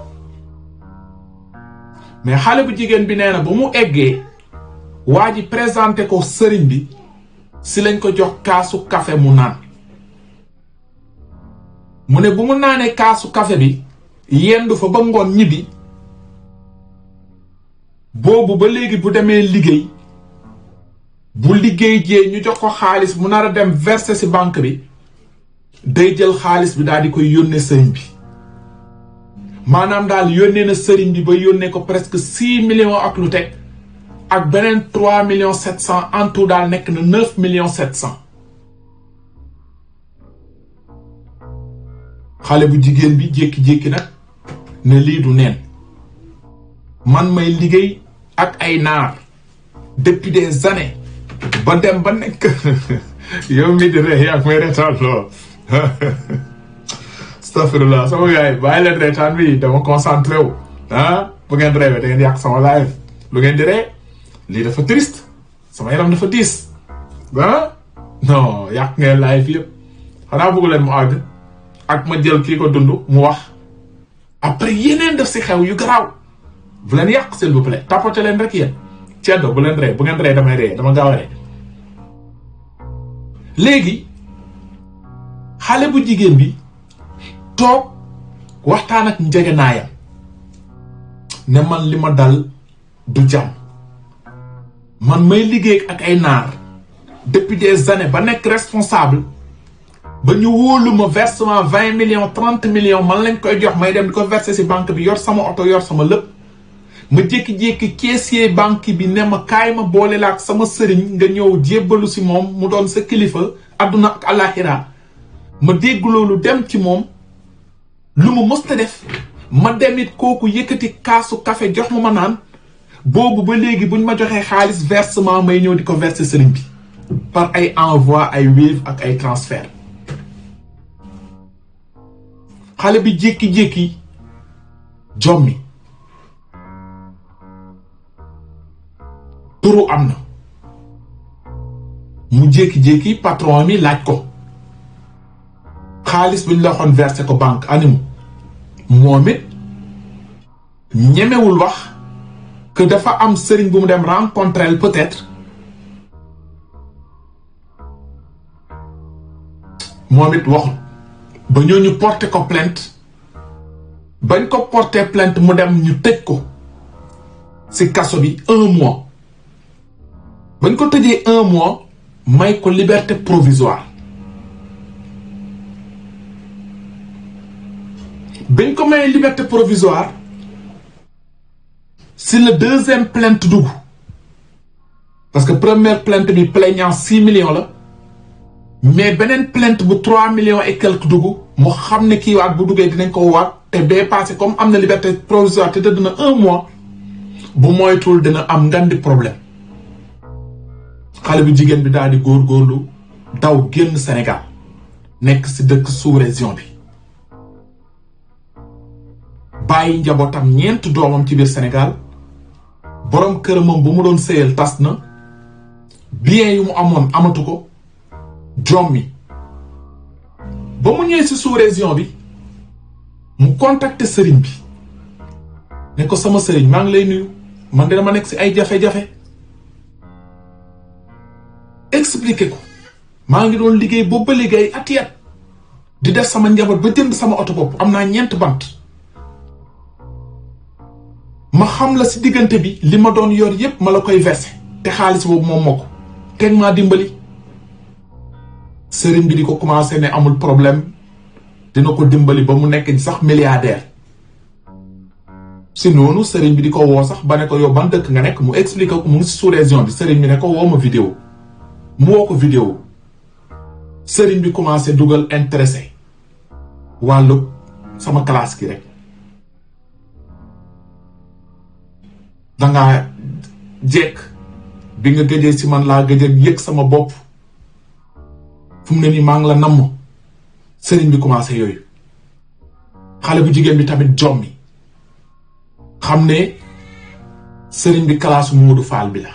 mais xale bu jigéen bi nee na ba mu eggee waa ji présenté ko sëriñ bi si lañ ko jox kaasu café mu naan mu ne bu mu naanee kaasu café bi yendu fa ba ngoon ñibbi boobu ba léegi bu demee liggéey bu liggéey jee ñu jox ko xaalis mu nar a dem verser ci banque bi day jël xaalis bi daal di koy yónnee sëriñ bi maanaam daal yónnee na sëriñ bi ba yónnee ko presque 6 millions ak lu teg ak beneen 3 millions 700 en tout daal nekk na 9 millions 700 xale bu jigéen bi jékki-jékki nag ne lii du neen man may liggéey ak ay naar depuis des années ba dem ba nekk yow mi di ree yaa may reetaan loo astafirullah sama gars yi bàyyi leen reetaan bi dama concentré wu bu ngeen reewee da ngeen yàq sama live lu ngeen di ree lii dafa triste sama yaram dafa diis non yàq ngeen live yëpp xanaa bëgg leen mu àgg ak ma jël kii ko dund mu wax après yeneen def si xew yu garaaw bu leen yàq s'il vous plaît tapote leen rek yéen ceddo bu leen ree bu ngeen ree damay ree dama gaaw a ree léegi xale bu jigéen bi toog waxtaan ak njegenaayam ne man li ma dal du jàmm man may liggéey ak ay naar depuis des années ba nekk responsable ba ñu wóolu ma versement 20 millions 30 millions man lañ koy jox may dem di ko verser ci banque bi yor sama oto yor sama lépp ma jékki-jékki caissier banque bi ne ma kaay ma boole la ak sama sëriñ nga ñëw jébbalu ci moom mu doon sa kilifa adduna ak alaxira ma dégg loolu dem ci moom lu ma mës ta def ma demit kooku yëkkati kaasu café jox ma naan boobu ba léegi buñ ma joxee xaalis versement may ñëw di ko verser sëriñ bi par ay envoi ay Wave ak ay transfert xale bi jékki-jékki jommi turu am na mu jékki-jékki patron mi laaj ko xaalis bi ñu la waxoon versé ko banque animu moom it ñemewul wax que dafa am sëriñ bu mu dem rencontrer peut-être moom it waxul ba ñooñu porté ko plainte bañ ko porté plainte mu dem ñu tëj ko ci kaso bi 1 mois bañ ko tëjee 1 mois may ko liberté provisoire bañ ko may liberté provisoire si le deuxième plainte dugg parce que première plainte bi plaignant 6 millions la mais beneen plainte bu 3 millions et quelques dugg mu xam ne kii waat bu duggee dinañ ko waat te bee passé comme am na liberté provisoire te tëdd na 1 mois bu moytul dina am ngandi problème xale bu jigéen bi daal di góorgóorlu daw génn Sénégal nekk ci dëkk sous-région bi bàyyi njabootam 4 doomam ci biir Sénégal borom këramam bu mu doon sëyal tas na bien yu mu amoon amatu ko jommi ba mu ñëwee ci sous-région bi mu contacter sëriñ bi ne ko sama sëriñ maa ngi lay nuyu man de dama nekk ci ay jafe-jafe expliquer ko maa ngi doon liggéey boobu ba liggéey at di def sama njaboot ba jënd sama oto bopp am naa 4 bant ma xam la ci diggante bi li ma doon yor yépp ma la koy verser te xaalis boobu moom moo ko teg maa dimbali sëriñ bi di ko commencé ne amul problème dina ko dimbali ba mu nekk sax milliardaire si noonu sëriñ bi di ko woo sax ba ne ko yow ban dëkk nga nekk mu expliqué ko mu ngi si sous-région bi sëriñ bi ne ko woo ma vidéo mu woo ko vidéo sëriñ bi commencé dugal intéressé wàllu sama classe ki rek dangaa jekk bi nga gëjee si man laa gëjee yëg sama bopp fu mu ne nii maa ngi la namm sëriñ bi commencé yooyu xale bu jigéen bi tamit jommi xam ne sëriñ bi kalaasu Moodu Faal bi la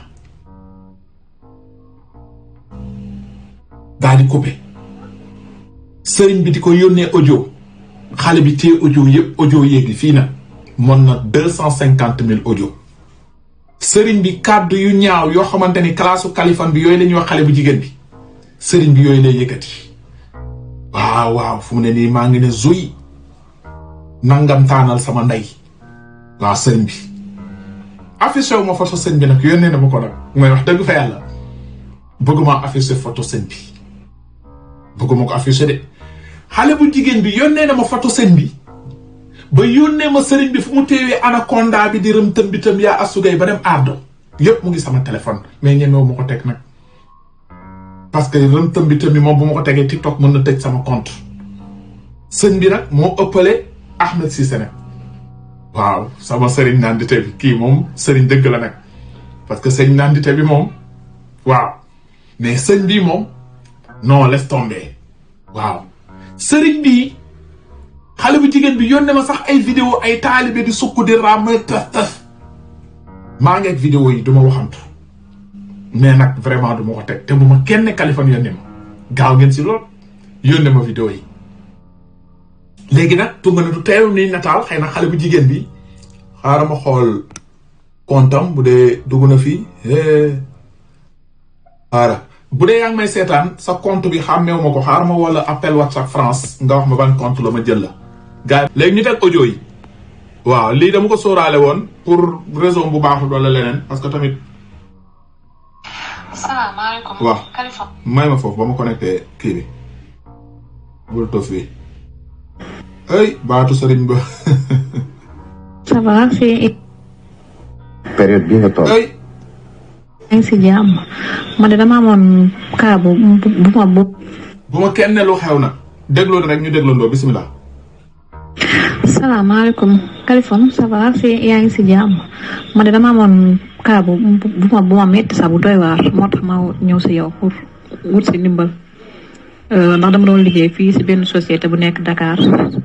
daal di coupé sëriñ bi di ko yónnee audio xale bi téye audio yëpp audio yéegi fii na mën na 250 000 audio sëriñ bi kàddu yu ñaaw yoo xamante ni kalaasu Kaliphone bi yooyu la ñuy wax xale bu jigéen bi sëriñ bi yooyu lay yëkkati waaw fu mu ne nii maa ngi ne zuy nangam taanal sama ndey waaw sëriñ bi affiché wu ma photo sëñ bi nag yónnee na ma ko nag mooy wax dëgg fa yàlla bëgguma affiché photo sëñ bi bëgguma ko affiché de xale bu jigéen bi yónnee na ma photo sëñ bi ba yónnee ma sëriñ bi fu mu teewee anaconda bi di rëm tëm bi tam yaa asugay ba dem ardo yépp mu ngi sama téléphone mais ñemewu ma ko teg nag parce que rëm tëm bi tam bi moom bu ma ko tegee TikTok mën na tëj sama compte sëñ bi nag moo ëppale Ahmed Cissé nag waaw sama sëriñ nandite bi kii moom sëriñ dëgg la nag parce que sëriñ nandite bi moom waaw mais sëñ bi moom non laisse tomber waaw sëriñ bi xale bu jigéen bi yónnee ma sax ay vidéo ay taalibe di sukk di raam tas maa ngi ak vidéo yi du ma waxantu mais nag vraiment du ma ko teg te bu ma kenn Kaliphone yónnee ma gaaw ngeen si lool yónnee ma vidéo yi léegi nag tunga na du teew ni nataal xëy na xale bu jigéen bi xaaral ma xool kontam bu dee dugg na fii xaaral bu dee yaa ngi may seetaan sa compte bi xàmmeewu ma ko xaaral ma wala appel WhatsApp France nga wax ma ban compte la ma jël la gars yi léegi ñu teg audio yi waaw lii dama ko sóoraale woon pour raison bu baaxul wala leneen parce que tamit salaamaaleykum. waaw Kaliphone. may ma foofu ba ma connecté kii bi bul tof bi ay baatu sëriñ ba ça va fii période bi nga toll. ay ngi si jàmm man de dama amoon cas bu bu ma kenn ne lu xew na dégloo rek ñu dégloondoo bisimilah. salaamaaleykum Kaliphone ça va fii yaa ngi si jàmm man de dama amoon cas bu ma metti sax bu doy waar moo tax ma ñëw si yow pour wut si ndimbal ndax dama doon liggéey fii si benn société bu nekk Dakar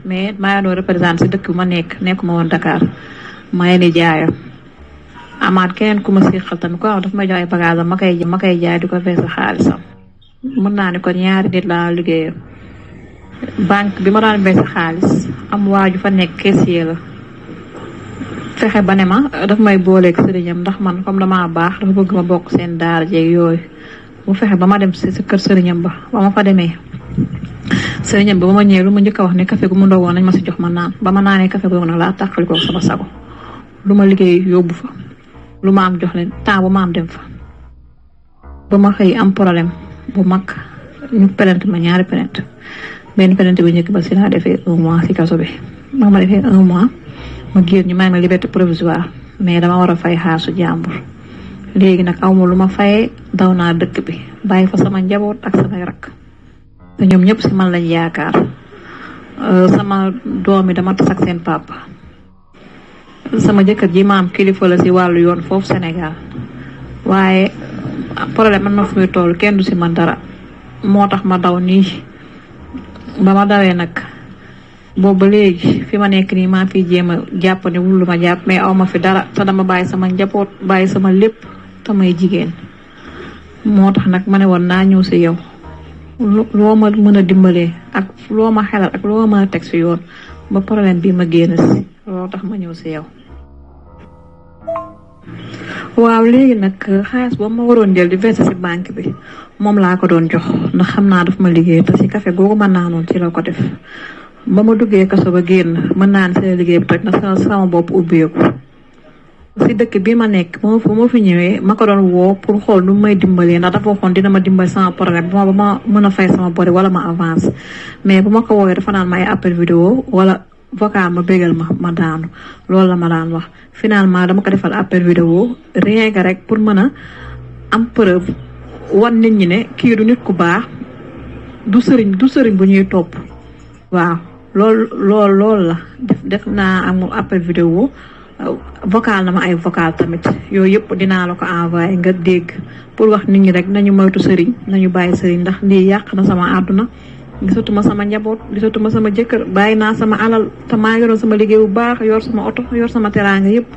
mais maa ngi doon représenté si dëkk bu ma nekkuma woon Dakar maa ngi di jaayam amaat keneen ku ma siqal tamit ko daf may jox ay bagage am ma koy jaay di ko verser xaalisam mën naa ne kon ñaari nit laa liggéeyam banque bi ma daan verser xaalis am waaju fa nekk caissier la fexe ba ne ma daf may booleeg sëriñam ndax man comme damaa baax dafa bëgg ma bokk seen daara jeeg yooyu mu fexe ba ma dem si kër sëriñam ba ma fa demee sëriñam ba ma ñëwee lu ma njëkk a wax ne café gu mu ndogoon nañ ma si jox ma naan ba ma naanee café googu nag laa tàqali ko sama sago lu ma liggéey yóbbu fa lu ma am jox leen temps bu ma am dem fa ba ma xëy am problème bu mag ñu plainte ma ñaari plainte benn plainte bi njëkk ba si laa defee 1 mois si kaso bi ma defee 1 mois ma génn ñu may ma liberté provisoire mais dama war a fay xaalisu jàmbur léegi nag aw ma lu ma fayee daw naa dëkk bi bàyyi fa sama njaboot ak samay rakk te ñoom ñëpp si man lañ yaakaar sama doom yi dama tas ak seen papa sama jëkkër ji maam kilifa la si wàllu yoon foofu Sénégal waaye problème man na fu muy toll kenn du si man dara moo tax ma daw nii ba ma dawee nag boobu ba léegi fi ma nekk nii maa fi jéem a jàpp ne wul lu ma jàpp mais aw ma fi dara te dama bàyyi sama njaboot bàyyi sama lépp te may jigéen moo tax nag ma ne woon naa ñëw si yow loo ma mën a dimbalee ak loo ma xelal ak loo ma mën a teg si yoon ba problème bi ma génn si loolu tax ma ñëw si yow. waaw léegi nag xaalis boobu ma waroon jël di verser si banque bi moom laa ko doon jox ndax xam naa daf ma liggéey te si café googu mën naa noonu ci la ko def ba ma duggee kaso ba génn mën naa ne seen liggéey bi toj na sama bopp ubbeeku si dëkk bi ma nekk ba ma fi ñëwee ma ko doon woo pour xool nu may dimbalee ndax dafa waxoon dina ma dimbali sama problème ba ma mën a fay sama bori wala ma avance mais bu ma ko woowee dafa naan ma ay appel vidéo wala vocal ma bégal ma daanu loolu la ma daan wax finalement dama ko defal appel vidéo rien que rek pour mën a am preuve wan nit ñi ne kii du nit ku baax du sëriñ bu ñuy topp waaw loolu la def naa am appel vidéo vocal na ma ay vocal tamit yooyu yëpp dinaa la ko envoyé nga dégg pour wax nit ñi rek nañu moytu sëriñ nañu bàyyi sëriñ ndax lii yàq na sama àdduna gisatuma sama njaboot gisatuma sama jëkkër bàyyi naa sama alal te maa ngi doon sama liggéey bu baax yor sama oto yor sama teraanga yëpp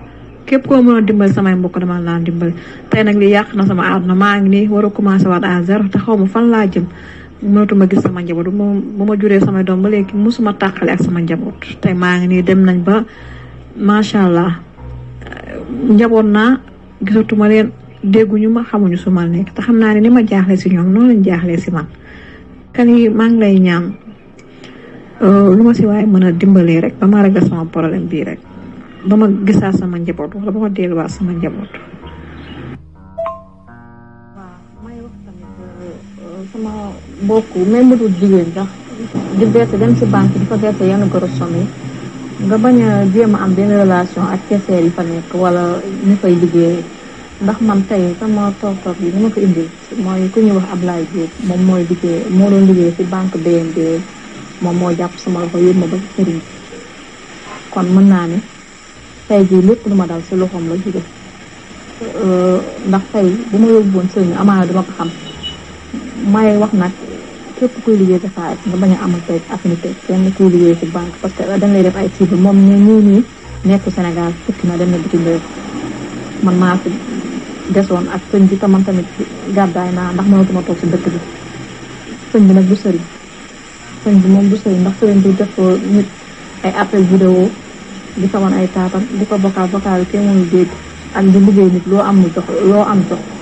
képp koo mën a dimbali samay mbokk dama laan dimbali tey nag lii yàq na sama àdduna maa ngi nii war a commencé waat à zéro te xaw ma fan laa jëm mënatuma gis sama njaboot bu ma juree samay doom ba léegi musuma tàqale ak sama njaboot tey maa ngi nii dem nañ ba macha allah njaboot naa gisatuma leen dégguñu ma xamuñu su ma nekk te xam naa ne ni ma jaaxle si ñoom noonu lañ jaaxlee si man kan yi maa ngi lay ñaan lu ma si waaye mën a dimbalee rek ba ma réglé sama problème bii rek ba ma gisaat sama njaboot wala ba ma delluwaat sama njaboot. waaw may wax tamit sama mbokk même mu dul jigéen sax di verser dem si banque di fa verser yenn gros somme yi nga bañ a jéem a am benn relation ak caissier yi fa nekk wala ñu fay liggéey ndax man tey sama toog bi ni ma ko indil mooy ku ñuy wax Ablaye Diop moom moo doon liggéey ci banque BND moom moo jàpp sama loxo yóbbu ma ba ci sëriñ kon mën naa ne tey jii lépp lu ma dal si loxoom la jóge ndax tey bu ma yóbbuwoon sëriñ amaana duma ko xam may wax nag képp kuy liggéey ci xaalis nga bañ a amal tey affinité kenn kuy liggéey ci banque parce que dañ lay def ay cible moom nii nekku Sénégal tukki na dem na bitim réew man maa fi desoon ak sëñ bi te man tamit gàddaay naa ndax mënatuma toog si dëkk bi sëñ bi nag du sëriñ sëñ bi moom du sëriñ ndax sëriñ bi def ko nit ay appel vidéo di ko wan ay taatam di ko vocal kenn mënul dégg ak di liggéey nit loo am jox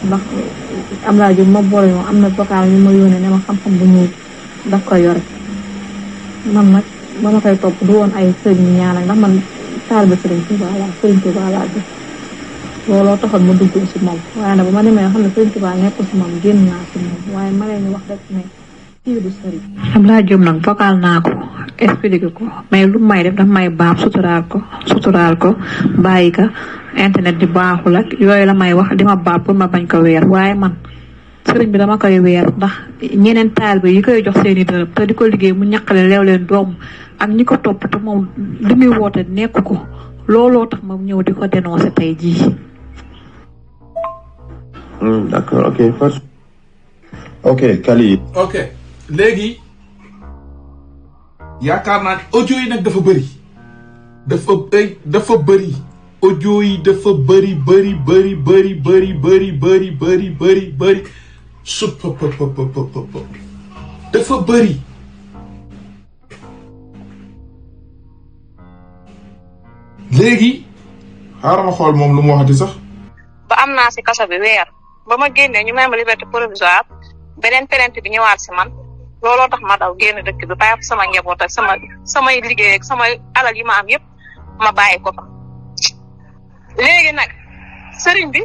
ndax am laa jëm ma boole moom am na vocal yu ma yónnee ne ma xam-xam bu ñuul daf ko yore man nag ba ma koy topp du woon ay sëriñ ñaanal ndax man taalibe sëriñ Tuubaa laa bi looloo taxoon ma dugg si moom waaye nag ba ma demee xam ne sëriñ Tuubaa nekkul si moom génn naa si moom waaye ma leen wax rek ne kii du sëriñ. Abdoulaye Diop nag vocal naa ko expliqué ko mais lu may def daf may baax suturaal ko bàyyi ka internet di baaxul ak yooyu la may wax di ma baax pour ma bañ ko weer waaye man sëriñ bi dama koy weer ndax ñeneen taalibe yi koy jox seeni dërëm te di ko liggéey mu ñaqale leew leen doom ak ñi ko topp te moom li muy woote nekk ko looloo tax ma ñëw di ko dénoncer tey jii. D'accord, ok Kali. ok léegi yaakaar naa ne audio yi nag dafa bëri audio yi dafa bëri sup dafa bëri léegi xaaral ma xool moom lu mu waxati sax. ba am naa si kaso bi weer ba ma génnee ñu may ma liberté provisoire beneen plainte bi ñëwaat si man looloo tax ma daw génn dëkk bi bàyyi ko sama njaboot ak samay liggéey ak samay alal yi ma am yëpp ma bàyyi ko fa. léegi nag sëriñ bi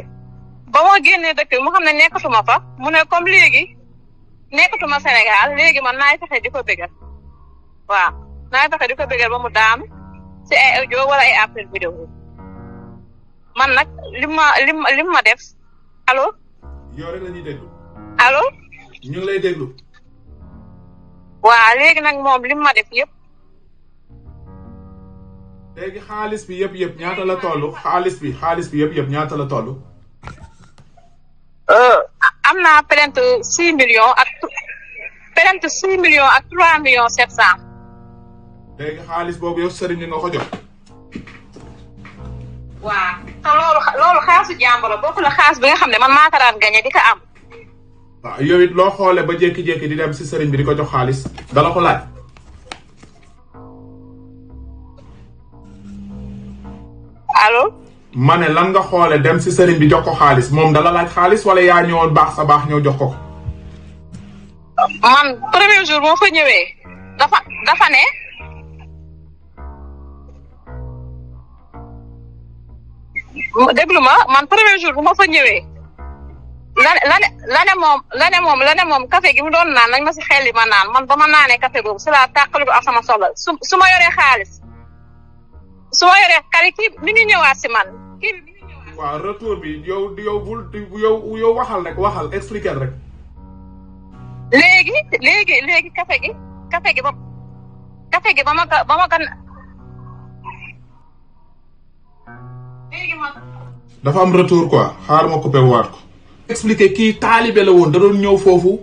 ba ma génnee dëkk bi mu xam ne nekkatuma fa mu ne comme léegi nekkatuma Sénégal léegi man naay fexe di ko bégal waaw naay fexe di ko bégal ba mu daanu si ay audio wala ay appel vidéo man nag lim ma def allo. yow rek la ñuy déglu. allo. ñu ngi lay déglu. waaw léegi nag moom lim ma def yëpp. léegi xaalis bi yëpp ñaata la toll xaalis bi yëpp ñaata la toll. am naa plainte 6 millions ak 3 millions 700. léegi xaalis boobu yow sëriñ bi nga ko jox. waaw te loolu xaalisu jàmbur la bokk la xaalis bi nga xam ne man maa ko daan gañe di ko am. waaw yow it loo xoolee ba jékki-jékki di dem si sëriñ bi di ko jox xaalis dala ko laaj. allo. ma ne lan nga xoole dem si sëriñ bi jox ko xaalis moom dala laaj xaalis wala yaa ñëwoon baax sa baax ñëw jox ko. man premier jour moo fa ñëwee dafa ne. déglu ma man premier jour bu ma fa ñëwee la ne moom café gi mu doon naan nañ ma si xel ma naan man ba ma naanee café boobu si laa tàqali ko ak sama soxla su ma yoree xaalis su ma yoree kari kii mi ngi ñëwaat si man kii bi mi ngi ñëwaat. waaw retour bi yow waxal rek waxal expliquer rek. léegi café gi ba ma ko dafa am retour quoi xaar ma coupé waat ko. expliqué kii taalibe la woon da doon ñëw foofu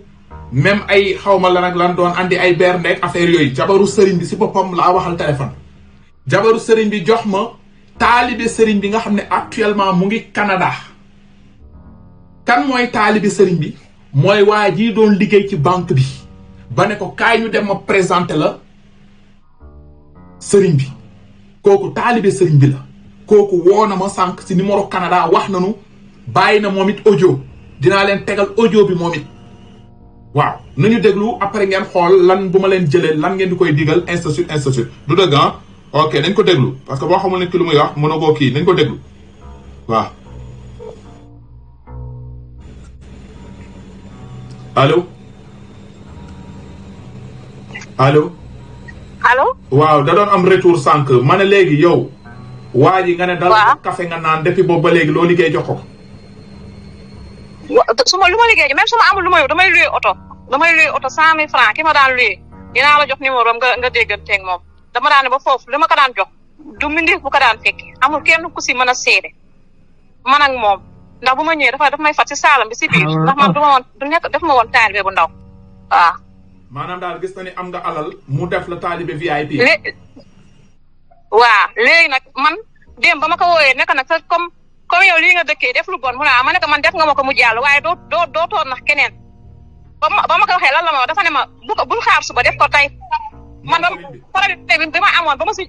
même ay xawma lan ak lan doon andi ay beer ndeeg affaire yooyu jabaru sëriñ bi si boppam laa waxal téléphone. jabaru sëriñ bi jox ma taalibe sëriñ bi nga xam ne actuellement mu ngi Canada. kan mooy taalibe sëriñ bi mooy waa ji doon liggéey ci banque bi ba ne ko kaay ñu dem ma présenté la sëriñ bi kooku taalibe sëriñ bi la. kooku woo na ma sànq si numéro Canada wax nañu bàyyi na moom it audio dinaa leen tegal audio bi moom it waaw nañu déglu après ngeen xool lan bu ma leen jëlee lan ngeen di koy digal institut du dëgg ah ok nañ ko déglu parce que boo xamul nit ki lu muy wax mën na koo kii nañ ko déglu waaw allo waaw da doon am retour sànq ma ne léegi yow waa ji nga ne dal café nga naan depuis boobu ba léegi loo liggéey jox ko. lu ma liggéey même su ma amul lu ma yow damay loué oto 100 000 francs ki ma daan loué dinaa la jox numéro nga dégganteeg moom dama daan ne ba foofu li ma ko daan jox du mbindeef bu ko daan fekk amul kenn ku si mën a seede man ak moom ndax bu ma ñëwee dafa may fat si saalam bi si biir ndax man du ma woon du nekk def ma woon taalibe bu ndaw waaw. maanaam daal gis na ni am nga alal mu def la taalibe VIP. waaw léegi nag man démb ba ma ko wooyee nekk nag sa comme yow lii nga dëkkee def lu bon mu ne ma ne ko man def nga ma ko mu jàll waaye doo toon nax keneen ba ma ko waxee lan la ma wax dafa ne ma bul xaar suba def ko tey man ba problème bi ma amoon ba ma si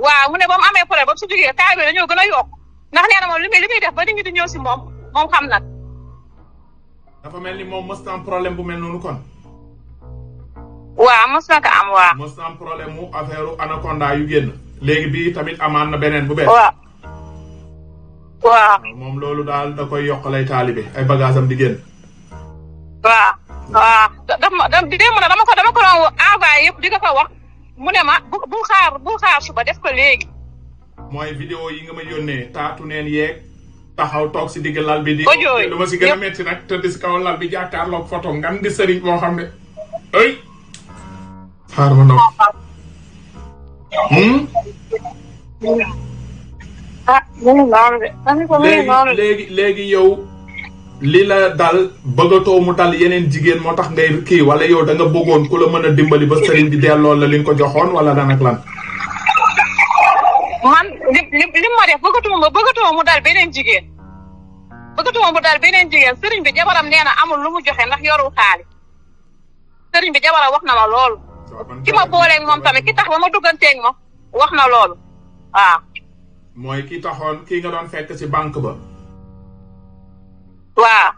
waaw mu ne ba mu amee problème ba mu si jógee taalibe dañoo gën a yokk ndax nee na moom li muy def ba nit ñi di ñëw si moom xam nag. dafa mel ni moom mës na am problème bu mel noonu kon. waaw mës na ko am waaw. mës na am problème mu affaire anaconda yu génn. léegi bii tamit amaan na beneen bu bees. waaw. moom loolu daal da koy yokk lay taalibe ay bagages am di génn. waaw dama ko doon envoyé yëpp di ko wax mu ne ma bul xaar suba def ko léegi. mooy vidéo yi nga ma yónnee taatu neen yeeg taxaw toog si digg lal bi. lu ma si gën a métti nag tëdd si kaw lal bi jàkkaarloog photo ngan di sëriñ boo xam ne ay. xaar ma nopp. léegi yow li la dal bëggatoo mu dal yeneen jigéen moo tax ngay kii wala yow da nga bëggoon ku la mën a dimbali ba sëriñ bi delloo la li nga ko joxoon wala dan ak lan. man li ma def bëggatuma mu dal beneen jigéen sëriñ bi jabaram nee na amul lu mu joxe ndax yorul xaalis sëriñ bi jabaram wax na ma loolu ki ma booleeg moom tamit ki tax ba ma dugganteeg ma wax na loolu waaw. mooy ki taxoon kii nga doon fekk ci banque ba. waaw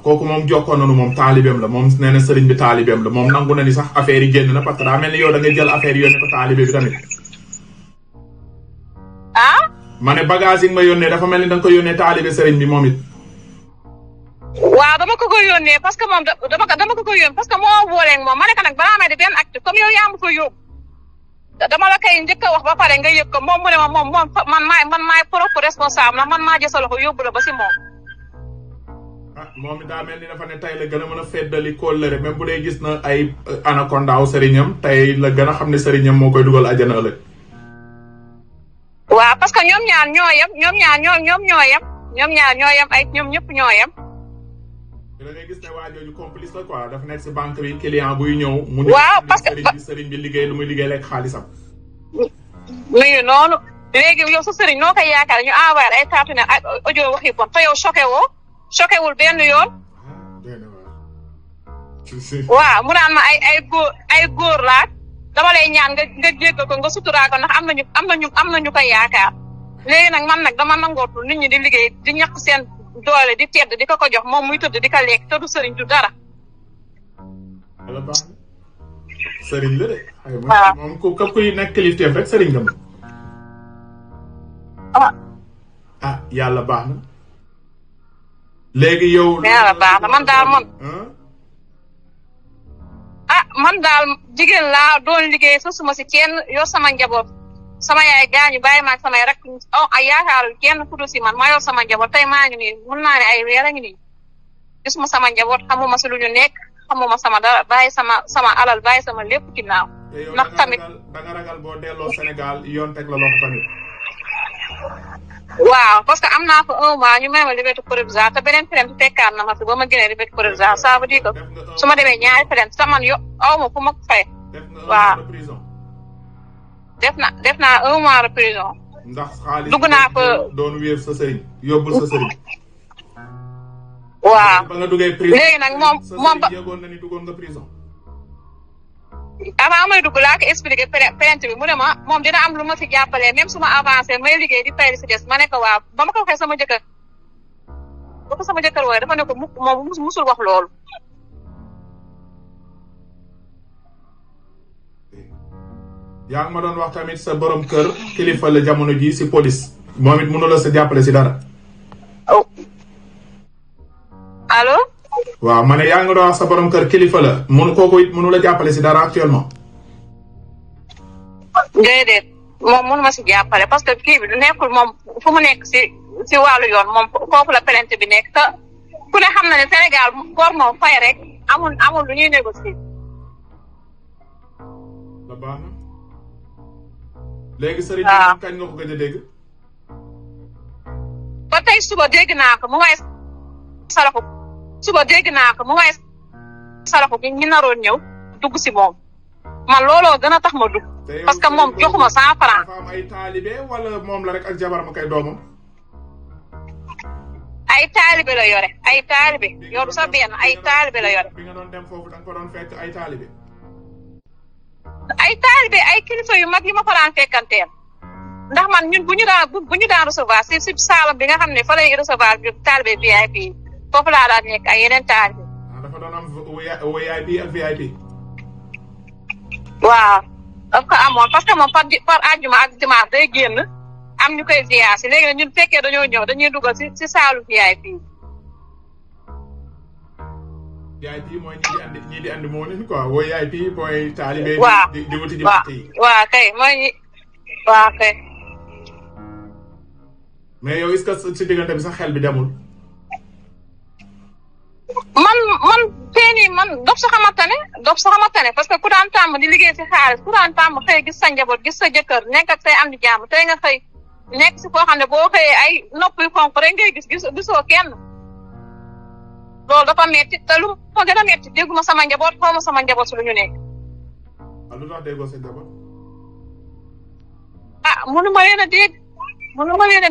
kooku moom jokkoon nañu moom taalibeem la moom nee na sëriñ bi taalibeem la moom nangu na ni sax affaire yi génn na parce que daa mel ni yow da ngay jël affaire yi yónnee ko taalibe bi tamit. ma ne bagage yi nga ma yónnee dafa mel ni da nga ko yónnee taalibe sëriñ bi moom it. waaw dama ko yónnee parce que moom dama ko yónnee parce que moo booleeg moom ma ne ko nag balaa may di benn acte comme yow yaa ma fa yóbbu dama la koy njëkk a wax ba pare nga yëg ko moom mu ne ma moom man maay propre responsable la man maa jël sa loxo yóbbu la ba si moom. moom it daa mel ni dafa ne tey la gën a mën a feddali kóllëre même bu dee gis na ay anacondaaw sëriñam tey la gën a xam ne sëriñam moo koy dugal àjjana ëllëg. waaw parce que ñoom ñaar ñoo yem ñoom ñaar ay ñoom ñëpp ñoo yem. da ngay gis ne waa jooju complice la quoi dafa nekk si banque bi client buy ñëw. waaw parce que sëriñ bi liggéey lu muy liggéey lekk xaalisam. muy noonu léegi yow sa sëriñ noo koy yaakaar ñu envoyé ay taatu ne ay audio waxi bon te yow choqué wul benn yoon. waaw mu naan ma ay góor laaj dama lay ñaan nga jéggal ko nga suturaa ko ndax am nañu koy yaakaar léegi nag man nag dama nangootul nit ñi di liggéey di ñàkk seen doole di tedd di ko jox moom muy tëdd di ko lekk te du sëriñ du dara. yàlla baax na sëriñ la de. waaw moom ku kuy nekk kilifteef rek sëriñ nga moom. yàlla baax na. léegi yow. yàlla baax na man daal man daal jigéen laa doon liggéey sosuma si kenn yor sama njaboot sama yaay gaañu bàyyi ma ak samay rek ay yaakaarul kenn ku dul si man ma yor sama njaboot tey maa ngi nii mun naa ne ay weer a ngi nii gisuma sama njaboot xamuma si lu ñu nekk xamuma sama dara bàyyi sama alal bàyyi sama lépp ginnaaw. ndax tamit da nga ragal boo delloo Sénégal yoon teg la loxo tamit. waaw parce que am naa fa 1 mois ñu may ma liberté provisoire te beneen plainte fekkaat na ma fi ba ma génnee liberté provisoire ça veut dire que su ma demee ñaari plainte te man aw ma fu ma fay. waaw def naa 1 mois de prison. ndax xaalis dugg naa fa doon wéer sa sëriñ yóbbul sa sëriñ. waaw ba nga duggee prison léegi nag moom ba yëgoon na ni duggoon nga prison. avant may dugg laa ko expliqué plainte bi mu ne ma moom dina am lu ma fi jàppalee même su ma avancé may liggéey di fay li si des ma ne ko waaw ba ma ko waxee sama jëkkër ba ko sama jëkkër wooye dafa ne ko moom musul wax loolu. yaa ngi ma doon wax tamit sa borom kër kilifa la jamono ji si police moom it mënu la sa jàppale si dara. allo. waaw ma ne yaa ngi doon wax sa borom kër kilifa la kooku it mënu la jàppale si dara actuellement. déedéet moom mënu ma si jàppale parce que kii bi du nekkul moom fu mu nekk si wàllu yoon moom foofu la plainte bi nekk te ku ne xam na ne Sénégal góor moom fay rek amul lu ñuy négocier. la baax na léegi sëriñ bi kañ nga ko gëj a dégg. ba tey suba dégg naa ko mu may saraxu suba dégg naa ko mu may saraxu bi ñu naroon ñëw dugg si moom man looloo gën a tax ma dugg parce que moom joxuma 100 francs. dafa am ay taalibe wala moom la rek ak jabaram kay doomam. ay taalibe la yore ay taalibe yoru sa benn ay taalibe la yore. bi nga doon dem foofu da nga ko doon fekk ay taalibe. ay taalibe ay kilifa yu mag yu ma fa daan fekkanteel ndax man ñun bu ñu daan recevoir si saalam bi nga xam ne fa lay recevoir bi taalibe VIP foofu laa daan nekk ay yeneen taalibe. dafa doon am VIP ak VIP. waaw daf ko amoon parce que moom par àjjuma ak dimanche day génn am ñu koy ziar si léegi nag ñun fekkee dañoo ñëw dañuy dugal si saalu VIP. VIP mooy ñi di andi moo leen quoi VIP mooy taalibe. waaw di wuti di waaw waaw kay mooy waaw kay. mais yow est-ce que si diggante bi sax xel bi demul. man teeni man dox sa xamante ne parce que ku daan tàmm di liggéey si xaalis ku daan tàmm xëy gis sa njaboot gis sa jëkkër nekk ak say am di jàmm tey nga xëy nekk si foo xam ne boo xëyee ay nopp yu xonq rek ngay gisoo kenn loolu dafa metti te lu ma gën a metti dégguma sama njaboot xaw ma sama njaboot si lu ñu nekk. lu tax déggoo sa njaboot. mënu ma leen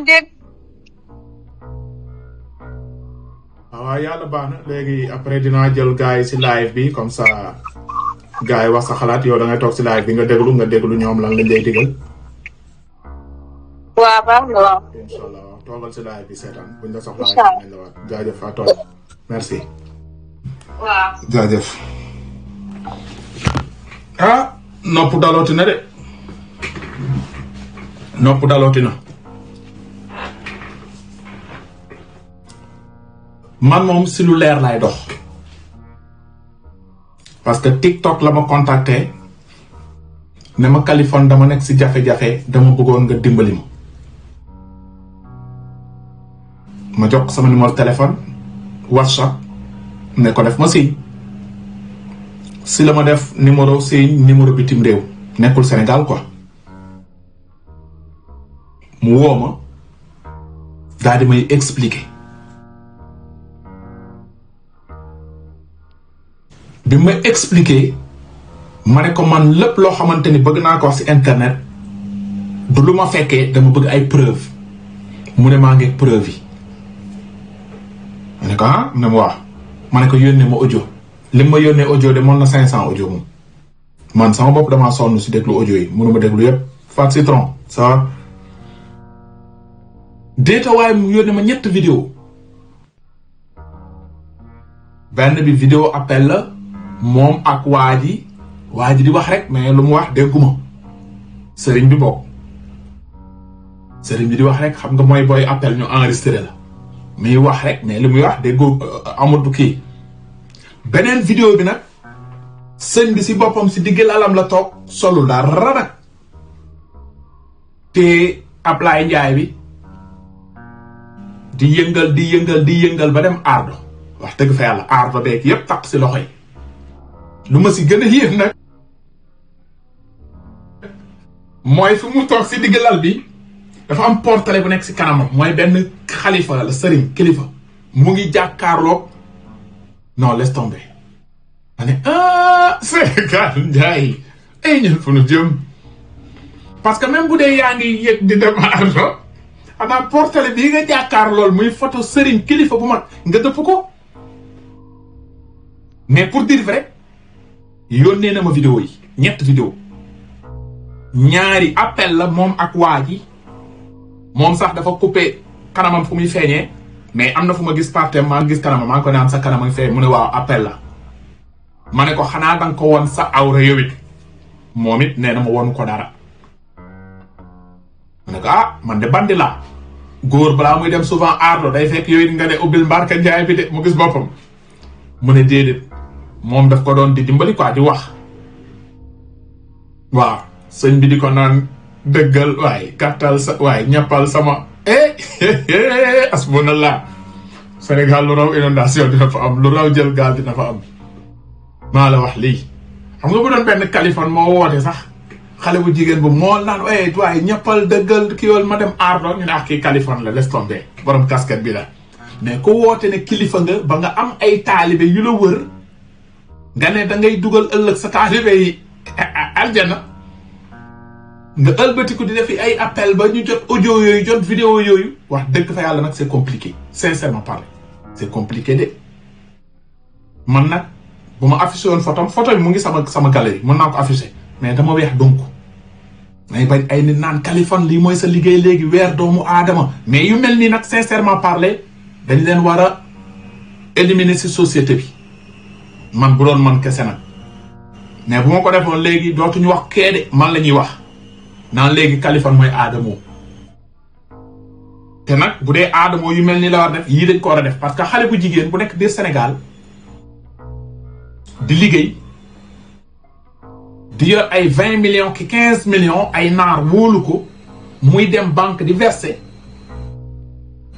a dégg. waaw yàlla baax na léegi après dinaa jël gars yi si live bi comme ça gars yi wax sa xalaat yow da ngay toog si live bi nga déglu ñoom lan lañ lay digal. waaw baax na waaw. incha allah toogal si live bi seetaan buñ la soxlaa nañ la waat jaajëf fa toog merci. waaw jaajëf. nopp dalooti na de nopp dalooti na. man moom si lu leer lay dox parce que TikTok la ma contacté ne ma Kaliphone dama nekk si jafe-jafe dama bëggoon nga dimbali ma jox sama numéro téléphone WhatsApp ne ko def ma si la ma def numéro bitim réew nekkul Sénégal quoi mu woo ma daal di may expliquer. bi ma expliqué ma ne ko man lépp loo xamante ni bëgg naa ko wax ci internet du lu ma fekkee dama bëgg ay preuve mu ne maa ngi preuve yi ma ne ko ne ma wax ma ne ko yónnee ma audio li ma yónnee audio de mën na 500 audio moom man sama bopp damaa sonn ci déglu audio yi mënuma déglu yépp Fat Citron ça va déeta waaye mu yónnee ma 3 vidéo benn bi vidéo appel la moom ak waa ji di wax rek mais lu mu wax dégguma sëriñ bi bokk sëriñ bi di wax rek xam nga mooy booy appel ñu enregistré la muy wax rek mais li muy wax déggoo amul du kii beneen vidéo bi nag sëñ bi si boppam si digg lalam la toog solul dara nag te Ablaye Njaay bi di yëngal ba dem ardo wax dëgg fa yàlla ardo beeg yépp taq si loxo yi lu ma si gën a yéem nag mooy fi mu toog si digg lal bi dafa am portrait bu nekk si kanamam mooy benn xalifa la sëriñ kilifa mu ngi jàkkaarloog non laisse tomber ma ne Sénégal njaay ay ñun fu nu jëm parce que même bu dee yaa ngi yëg di dem ardo xanaa portrait bii nga jàkkaar lool muy photo sëriñ kilifa bu mag nga dëpp ko mais pour dire vrai yónnee na ma vidéo yi 3 vidéo 2 appel la moom ak waa ji moom sax dafa coupé kanamam fu muy feeñee mais am na fu ma gis partem maa gis kanamam maa ngi ko naan sa kanam feeñ mu ne waaw appel la ma ne ko xanaa danga ko won sa awra yow it moom it nee na ma wonu ko dara ma ne ko man de bandi laa góor balaa muy dem souvent ardo day fekk yooyu nga ne ubbil mbarka njaay bi de mu gis boppam mu ne déedéet moom daf ko doon di dimbali quoi di wax waaw sëñ bi di ko naan dëggal waaye gàttal sa waaye ñappal sama asbunallah Sénégal lu raw inondation dina fa am lu raw jël gaal dina fa am maa la wax lii xam nga bu doon benn Kaliphone moo woote sax xale bu jigéen bu mool naan waaye ñëppal dëggal kii wal ma dem aardo ñu ne kii Kaliphone la laisse tomber borom casquette bi la mais ku woote ne kilifa nga ba nga am ay taalibe yu la wër nga ne da ngay dugal ëllëg sa taalibe yi aljana nga ëlbatiku di def ay appel ba ñu jot audio yooyu jot vidéo yooyu wax dëgg fa yàlla nag c'est compliqué sincèrement parler c'est compliqué de man nag bu ma affiché woon photo bi mu ngi sama galerie mën naa ko affiché mais dama weex donc may bañ ay nit naan Kaliphone lii mooy sa liggéey léegi weer doomu aadama mais yu mel nii nag sincèrement parler dañ leen war a éliminer ci société bi man bu doon man kese nag mais bu ma ko defoon léegi dootuñu wax keede man la ñuy wax naan léegi Kaliphone mooy Adamo te nag bu dee Adamo yu mel ni la war def yii dañ ko war a def parce que xale bu jigéen bu nekk biir Sénégal di liggéey di yor ay 20 millions ki 15 millions ay naar wóolu ko muy dem banque di verser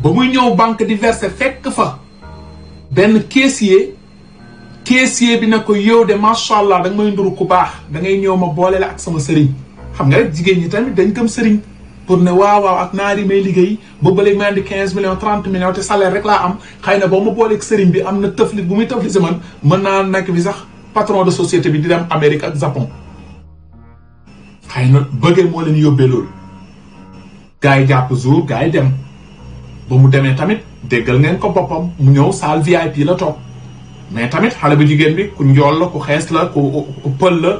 ba muy ñëw banque di verser fekk fa benn caissier bi ne ko yow de macha allah da nga may nduru ku baax da ngay ñëw ma boole la ak sama sëriñ xam nga rek jigéen ñi tamit dañ gëm sëriñ pour ne waaw ak naar yi may liggéey ba léegi may andi 15 millions 30 millions te salaire rek laa am xëy na boo ma booleeg sëriñ bi am na tëflit bu muy tëflit si man mën naa nekk bi sax patron de société bi di dem Amérique ak Japon xëy na bëggee moo leen yóbbee loolu gars yi jàpp jour gars yi dem ba mu demee tamit déggal ngeen ko boppam mu ñëw salle VIP la toog mais tamit xale bu jigéen bi ku njool la ku xees la ku pël la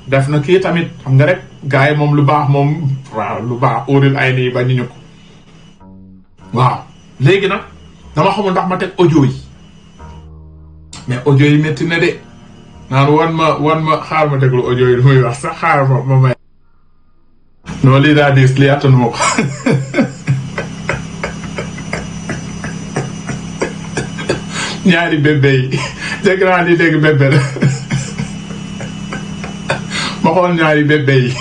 def na kii tamit xam nga rek gars yi moom lu baax moom waaw lu baax óoril ay nii ba ñu ko waaw léegi nag dama xamul ndax ma teg audio yi mais audio yi métti na de naan wan ma xaar ma déglu audio yi muy wax sax xaar ma may non lii daa diis lii attanu ma ko ñaari bébé yi dégg naa di dégg bébé la ma xool ñaari bébé yi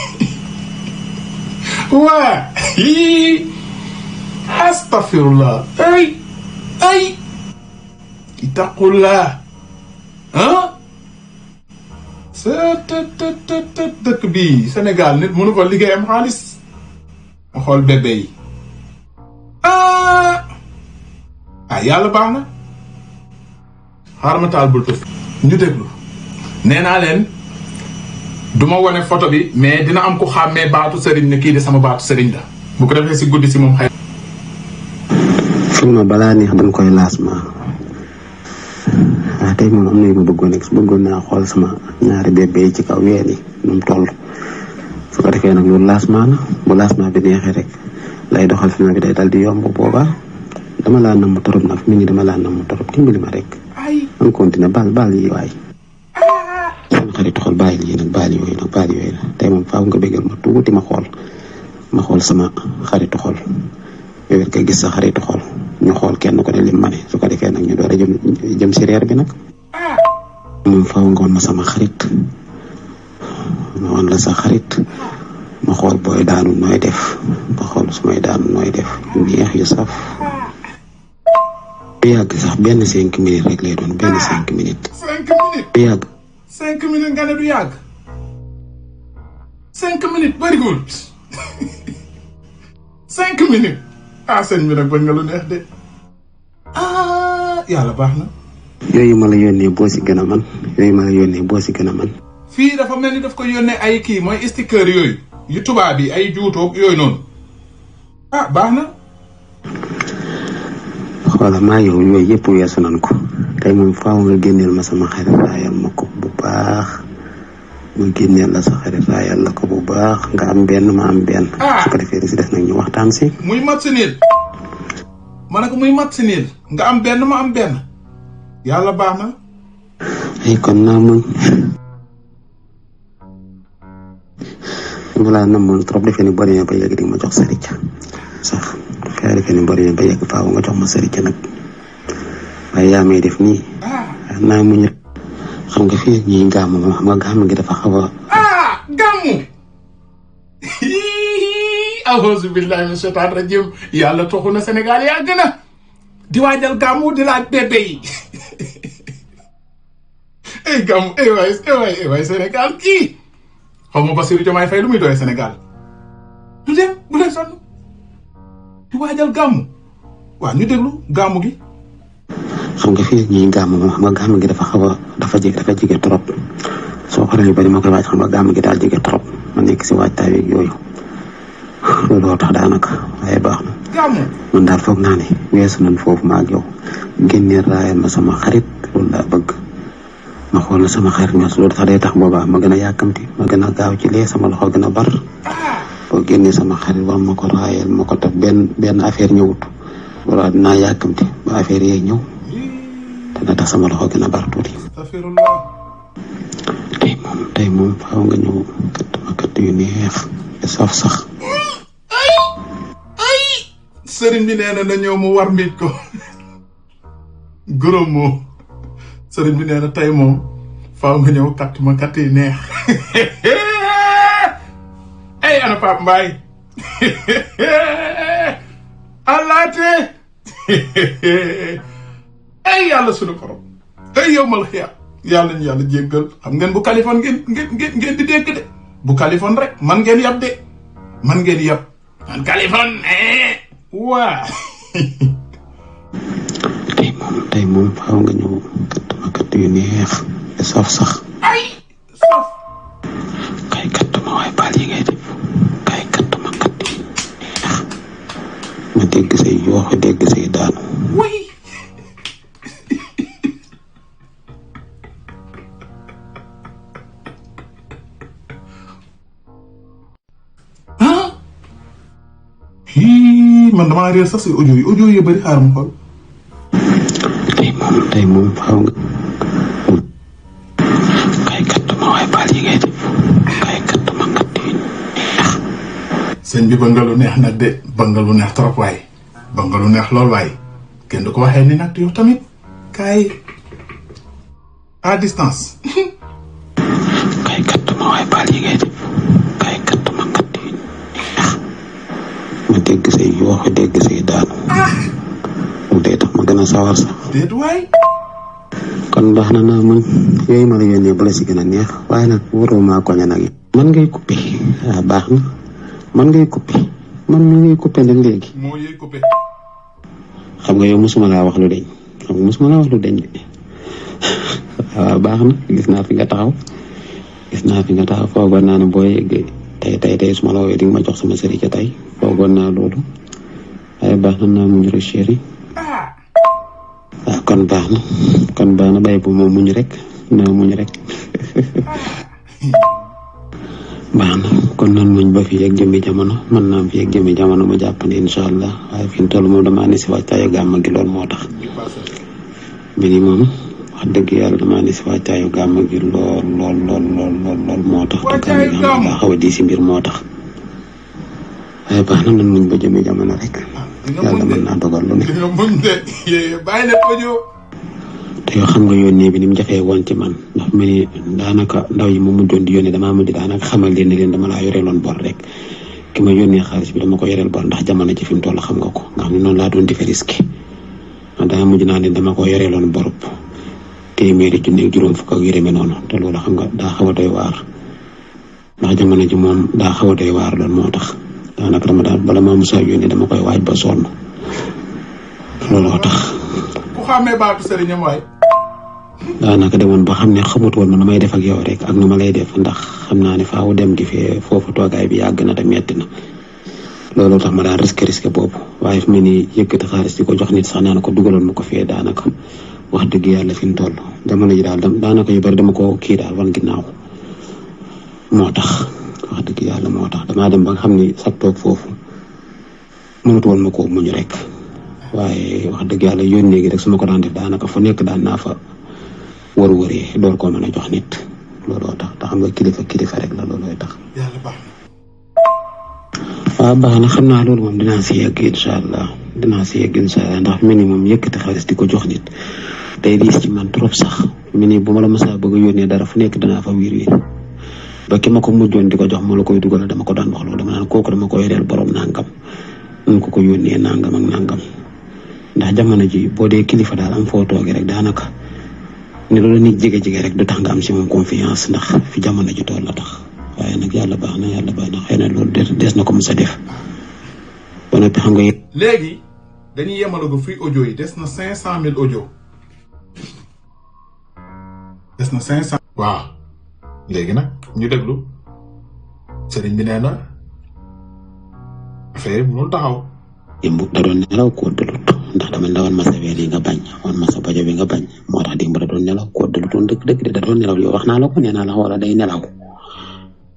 waa astafirullah ay itaqullah dëkk bi Sénégal nit mënu ko liggéey am xaalis ma xool bébé yi yàlla baax na xaaral ma taal bul tëf ñu déglu nee naa leen du ma wane photo bi mais dina am ku xàmmee baatu sëriñ ne kii de sama baatu sëriñ la bu ko defee si guddi si moom xëy film balaa neex dañ koy laasma tey moom am na yu ma bëggoon naa xool sama ñaari bébé yi ci kaw ween yi nu mu toll su ko defee nag loolu laasma na bu laasma bi neexee rek lay doxal film bi day dal di yomb boobaa dama laa namm torop nag mi ngi dama laa namm torop dimbali ma rek man continué baal yi waay sama xaritu xol bàyyi lii nag baal yooyu la tey moom faaw nga bégal ma tuuti ma xool sama xaritu xol yow it nga gis sa xaritu xol ñu xool kenn ko ne lim ma ne su ko defee nag ñu door a jëm si reer bi nag moom faaw nga woon ma sama xarit ma woon la sa xarit ma xool booy daanu nooy def ma xool su may daanu nooy def yu neex yu saf bu yàgg sax benn 5 minutes rek lay doon benn 5 minutes. 5 minutes bu yàgg. 5 minutes nga ne du yàgg 5 minutes bëriwul 5 minutes sëñ bi nag bañ nga lu neex de yàlla baax na. yooyu ma la yónnee boo si gën a man. fii dafa mel ni daf ko yónnee ay kii mooy sticker yooyu yu tubaab yi ay juutoog yooyu noonu baax na. xoola maa yow yooyu yëpp weesu nan ko tey moom faaw nga génneel ma sama xarit raayal ma ko bu baax nga génneel la sa xarit raayal la ko bu baax nga am benn ma am benn. su ko defee si des nag ñu waxtaan si. muy mat si niil ma ne ko muy mat si niil nga am benn ma am benn yàlla baax na. ay kon naa muñ. nga laa namoon trop defee ni bari na ba yegg di ma jox sëriñ sax fay defee ni bari na ba yegg faaw nga jox ma sëriñ nag waaye yaa may def nii naa muñ rek xam nga fii ñii gàmm moom xam nga gàmm gi dafa xaw a gàmmu auzu billahi min shaytaan rajim yàlla toxu na Sénégal yaa gën a di waajal gàmmu di laaj bébé yi ay gàmmu ay waay Sénégal kii xaw ma Bassirou Diomaye Faye lu muy doyee Sénégal du dem bu leen sonn di waajal gàmmu waaw ñu déglu gàmmu gi. xam nga fii ñuy gàmmu moom xam nga gàmmu gi dafa jege trop soo xoolee yu bari ma koy waaj xam nga gàmmu gi daal jege trop ma nekk si waajtaay yeeg yooyu looloo tax daanaka waaye baax na. gàmmu man daal foog naa ne weesu nañ foofu ma ak yow génneel raayal ma sama xarit loolu laa bëgg ma xool na sama xarit ma loolu sax day tax boobaa ma gën a yàkkamti ma gën a gaaw ci lee sama loxo gën a bar boo génnee sama xarit war ma ko raayal ma ko toog benn affaire ñëwut wala dinaa yàkkamti ba affaire yee ñëw dana tax sama loxo gën a bar tuuti. tey moom faaw nga ñëw kat yu neex te saf sax. sëriñ bi nee na ñëw mu war mbiij ko gërëm moo sëriñ bi nee na tey moom faaw nga ñëw kat yi neex ay ana Pape Mbaye alaate ay yàlla sunu borom ay yow mal xiyaam yàlla ñu yàlla jéggal xam ngeen bu Kaliphone ngeen di dégg de bu Kaliphone rek man ngeen yab de man Kaliphone waa tey moom faaw nga ñëw kat yu neex te saf sax. ay saf kay kat ma waaye baal yi ngay def kay kat ma kat yi neex ma dégg say yooxu dégg say daanu. oui man damaa réer sax si audio yi bari xaaral ma xool. tey moom faaw nga kay kat ma waaye baal yi ngay def kay kat ma kat yi neex. sëñ bi ba nga lu neex nag de ba nga lu neex trop waaye ba nga lu neex lool waaye kenn du ko waxee ni nag yow tamit kaay à distance. kay kat ma waaye baal yi ngay def kay kat ma kat yi neex ma dégg say yooxu dégg say daanu. mu dee tax ma gën a sawar sax. déet waay. kon baax na naa man yooyu ma la yónnee ba la si gën a neex waaye nag waroo maa koña nag yi. man ngay coupé waaw baax na man ngay coupé man mi ngay coupé nag léegi. moo yee coupé. xam nga yow mosuma laa wax lu deñ waaw baax na gis naa fi nga taxaw foogoon naa ne boo yeggee tey su ma la woowee di nga ma jox sama sëriñ ca tey foogoon naa loolu waaye baax na naa muñ rek chéri waaw kon baax na bàyyi bu ma muñ rek baax na kon noonu muñ ba fi yegg jëmmi jamono mën naa fi yegg jëmmi jamono ma jàpp ne incha allah waaye fi mu toll moom damaa ne si waajtaayu gàmm gi loolu moo tax mi moom wax dëgg yàlla damaa ne si waajtaayu gàmm gi lool moo tax te gàmm gi daa xaw a di si mbir moo tax waaye baax na noonu muñ ba jëmmi jamono rek yàlla mën naa dogal lu ne. te yoo xam nga yónnee bi ni mu jafee woon ci man ndax ma ni daanaka ndaw yi mu mujjoon di yónnee damaa mujj daanaka xamal leen ne leen dama laa yoreeloon bor rek ki ma yónnee xaalis bi dama ko yoreel bor ndax jamono ji fi mu toll xam nga ko nga xam ne noonu laa doon defee risque dama mujj naa leen dama ko yoreeloon borub téeméeri junni juróom fukk ak yërëme noonu te loolu xam nga daa xaw a doy waar ndax jamono ji moom daa xaw a doy waar loolu moo tax daanaka dama daal bala maa musaa yónnee dama koy waaj ba sonn looloo tax. ku xamee baatu sëriñam waay. daanaka demoon ba xam ne xamut woon nu may def ak yow rek ak nu ma lay def ndax xam naa ne faaw dem gi fee foofu toogaay bi yàgg na te metti na looloo tax ma daan risque boobu waaye fi mu ne nii yëkkati xaalis di ko jox nit sax naa ne ko dugaloon ma ko fee daanaka wax dëgg yàlla fi mu toll jamono ji daal daanaka yu bari dama ko kii daal wan ginnaaw moo tax wax dëgg yàlla moo tax damaa dem ba nga xam ni sax toog foofu mënut woon ma koo muñ rek waaye wax dëgg yàlla yónnee gi rek su ma ko daan def daanaka fu nekk daan naa fa wër-wëree door koo mën a jox nit looloo tax te xam nga kilifa rek la loolooy tax. yàlla baax na. waaw baax na xam naa loolu moom dinaa si yegg incha allah ndax mel ni moom yëkkati xaalis di ko jox nit day diis ci man trop sax mel ni bu ma la mësaa bëgg a yónnee dara fu nekk danaa fa wiir ba ki ma ko mujjoon di ko jox ma la koy dugal dama ko daan wax loolu dama naan kooku dama koy yoreel borom nangam nun ko yónnee nangam ak nangam ndax jamono ji boo dee kilifa daal am foo toogee rek daanaka ne loolu nit jege rek du tax nga am si moom confiance ndax fi jamono ji tool la tax waaye nag yàlla baax na xëy na loolu des na ko mos a def ba noppi xam nga it. léegi dañuy yemalagu fii audio yi des na 500 000 audio des na 500. waaw léegi nag ñu déglu sëriñ bi nee na affaire bi mënul taxaw. démb da doon nelaw kóodalut ndax dama la woon ma sa weer yi nga bañ woon ma sa bajo bi nga bañ moo tax démb da doon nelaw kóodalut woon dëgg da doon nelaw yow wax naa la ko nee naa la wala day nelaw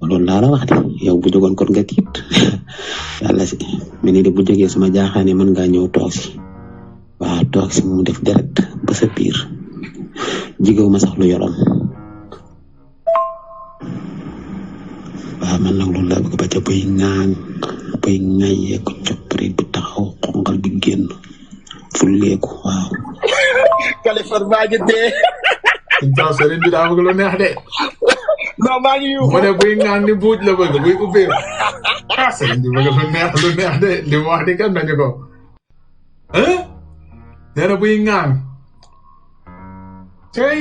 loolu laa la wax de yow bu jógoon kon nga tiit yàlla si mais ni de bu jógee sama jaaxaane mën ngaa ñëw toog si waaw toog si mu def deret ba sa biir jigew ma sax lu yorom waaw man nag loolu laa bëgg ba ca bay ŋaayee ko coppari bi taxaw xongal bi génn fulleeku waaw. Kaliphone maa ngi dee. Incha sëriñ bi daa bëgg lu neex de. non maa ngi yuuxu. mu ne buy ŋaan ni buuj la bëgg buy ubbee sëriñ bi bëgg lu neex de li mu wax di kan nañu ko. nee na buy ŋaan. tey.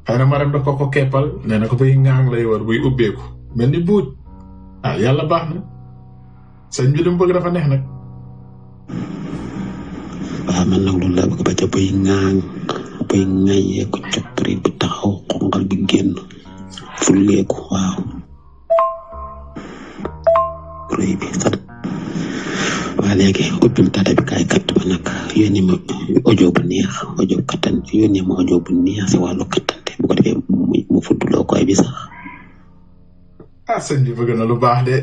xëy na Marème da ko keppal nee na ko buy ŋaan lay war buy ubbeeku mel ni buuj yàlla baax na. sëñ bi li mu bëgg dafa neex nag. waaw man nag loolu laa bëgg ba ca bay ŋaayee ko coppari bi taxaw xongal bi génn fulleeku waaw. rëy bi sax waa léegi ubbil tata bi kaay katt ba nag yónni ma audio bu neex audio kattan yónni ma audio bu neex si wàllu kattante bu ko defee mu fudduloo koy bi sax. sëñ bi bëgg na lu baax de.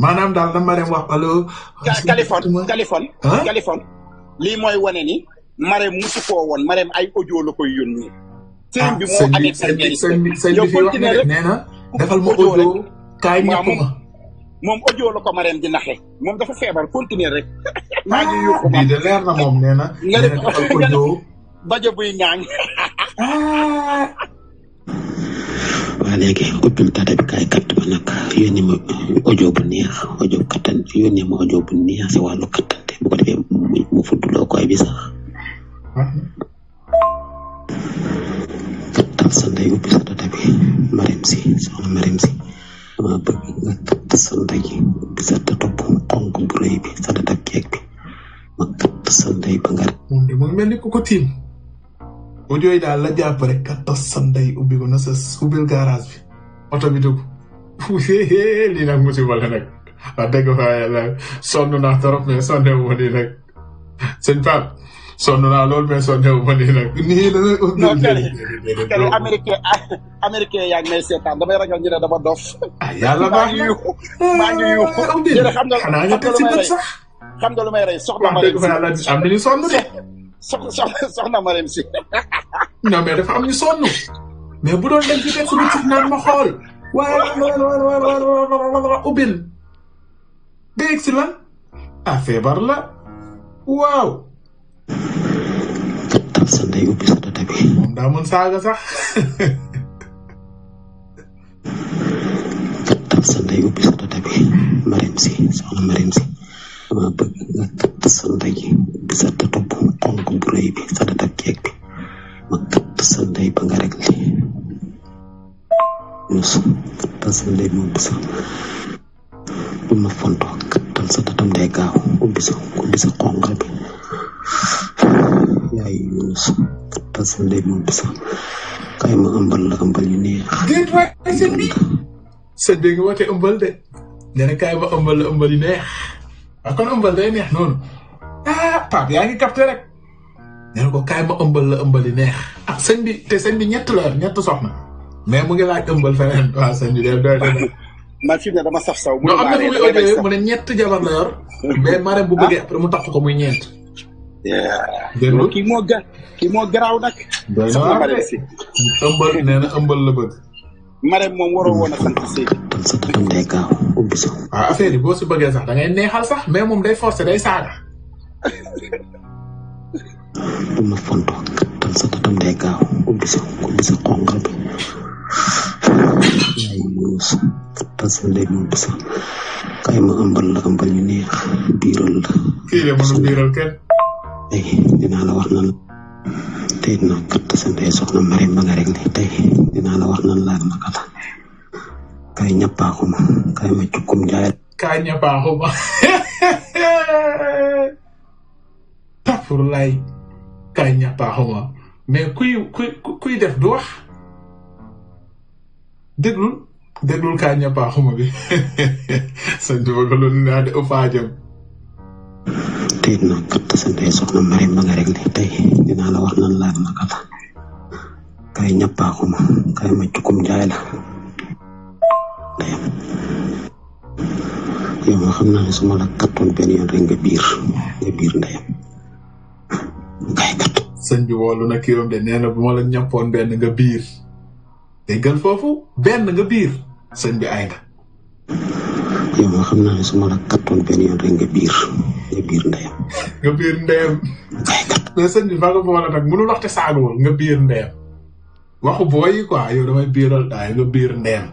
maanaam daal da Marème wax allo. Kaliphone lii mooy wane ni Marème musu koo woon Marème ay audio la koy yónnee. sëñ bi moo amee sëñ bi fii wax na de nee na defal ma audio kaay ñàpp ma. moom audio la ko Marème di naxe moom dafa feebar continuer rek. maa ngi yuuxu bii de leer na moom nee na. nga def audio. bajo buy ñaañ. waa léegi ubbil tata bi kaay katt ba nag yónni ma audio bu neex audio kattan yónni ma audio bu neex si wàllu kattante bu ko defee mu fudduloo koy bi sax. kattal sa ndey ubbi sa tata bi Marème si soxna Marème si dama bëgg nga katt sa ndey ubbi sa tata bu xonk bu rëy bi sa tata keek bi ma katt sa ndey ba nga. moom de mu ngi mel ni ku ko tiim. audio yi daal la jàpp rek kattas sa ndey ubbi ko na sa ubbil garage bi oto bi dugg lii nag musiba la nag wax dëgg fa yàlla sonn naa trop mais sonnewu ma nii nag sëñ Pape sonn naa lool mais sonnewu ma nii nag nii la non kale américain yaa ngi may seetaan damay ragal ñu ne dama dof. yàlla baax na maa ngi yuuxu xanaa nga teg si bët sax xam nga lu may rey soxna wax dëgg fa yàlla am nañu sonn de soxna Marème si. non mais dafa am ñu sonn mais bu doon dañ ci teg suñu ci naan ma xool waaye ubbil dégg si lan feebar la waaw. kattal sa ndey ubbi sa tata bi. moom daa mën saaga sax. kattal sa ndey ubbi sa tata bi Marème si soxna Marème si dama bëgg nga katt sa ndey ubbi sa tata bu xonk bu rëy bi sa tata keek bi ma katt sa ndey ba nga rek li mus kattal sa ndey mu ubbi sa bu ma fonto kattal sa tatam day gaaw ubbi sa xongal bi yaay Yunus kattal sa ndey mu ubbi sa kay ma ëmbal la ëmbal yu neex. déet waay sëñ bi sëñ bi nga woote ëmbal de nee na kaay ma ëmbal la ëmbal yu neex kon ëmbal day neex noonu Pape yaa ngi capté rek nee na ko kaay ma ëmbal la ëmbal yu neex sëñ bi te sëñ bi ñett soxna mais mu ngi laaj ëmbal feneen waaw sëñ bi de doy man fi mu ne dama saf saw. non am na lu muy audio mu ne ñett jabar la yor mais Marème bu bëggee après mu tax ko muy ñeent. dégg nga kii moo garaaw nag. soxna Marème si. ëmbal nee na ëmbal la bëgg. Marème moom waroo woon a sant si. sa tatam day gaaw ubbi sa. waaw affaire yi boo si bëggee sax da ngay neexal sax mais moom day forcer day saaga. bu ma fonto kattal sa tatam day gaaw ubbi sa xongal bi yaay Yunus kattal sa ndey mu ubbi sa kay ma ëmbal la ëmbal yu neex biiral la. kii de mënu biiral kenn. léegi dinaa la wax nan tey dinaa katt sa ndey soxna Marème ba nga rek li tey dinaa la wax nan laa naka la kay ñappaaxuma kay ma cukkum jaay kaay ñapaaxuma tapur lay kaay ñapaaxuma mais kuy def du wax déglul kaay ñapaaxuma bi sa njubaga loolu naa de ufaajam tey na kat sa ndey soxna mari ma nga rek li tey dinaa la wax nan laa naka la kay ñappaaxuma kay ma cukkum jaay la ndeyam yow ma xam naa ne su ma la kattoon benn yoon rek nga biir ndeyam kay kat sëñ bi woolu na kiiram de nee na bu ma la ñappoon benn nga biir déggal foofu benn nga biir sëñ bi ay nga yow ma xam naa ne su ma la kattoon benn yoon rek nga biir ndeyam nga biir ndeyam kay kat mais sëñ bi fa nga boole nag mënul waxte saagawul nga biir ndeyam waxu booy yi quoi yow damay biiral daay nga biir ndeyam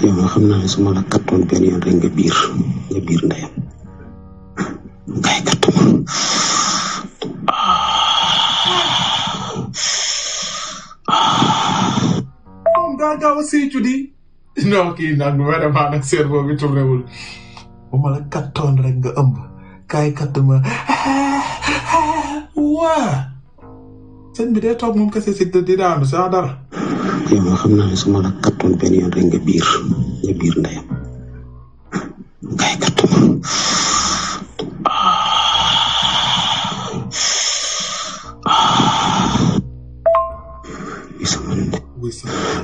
yow ma xam naa ne su ma la kattoon benn yoon rek nga biir ndeyam kay kat moom daa gaaw a siicu di non kii nag vraiment nag cerveau bi tourné wul bu ma la kattoon rek nga ëmb kaay katt ma waa sëñ bi dee toog moom kese si di daanu saa dara yow ma xam naa ne su ma la kattoon benn yoon rek nga biir ndeyam kay kat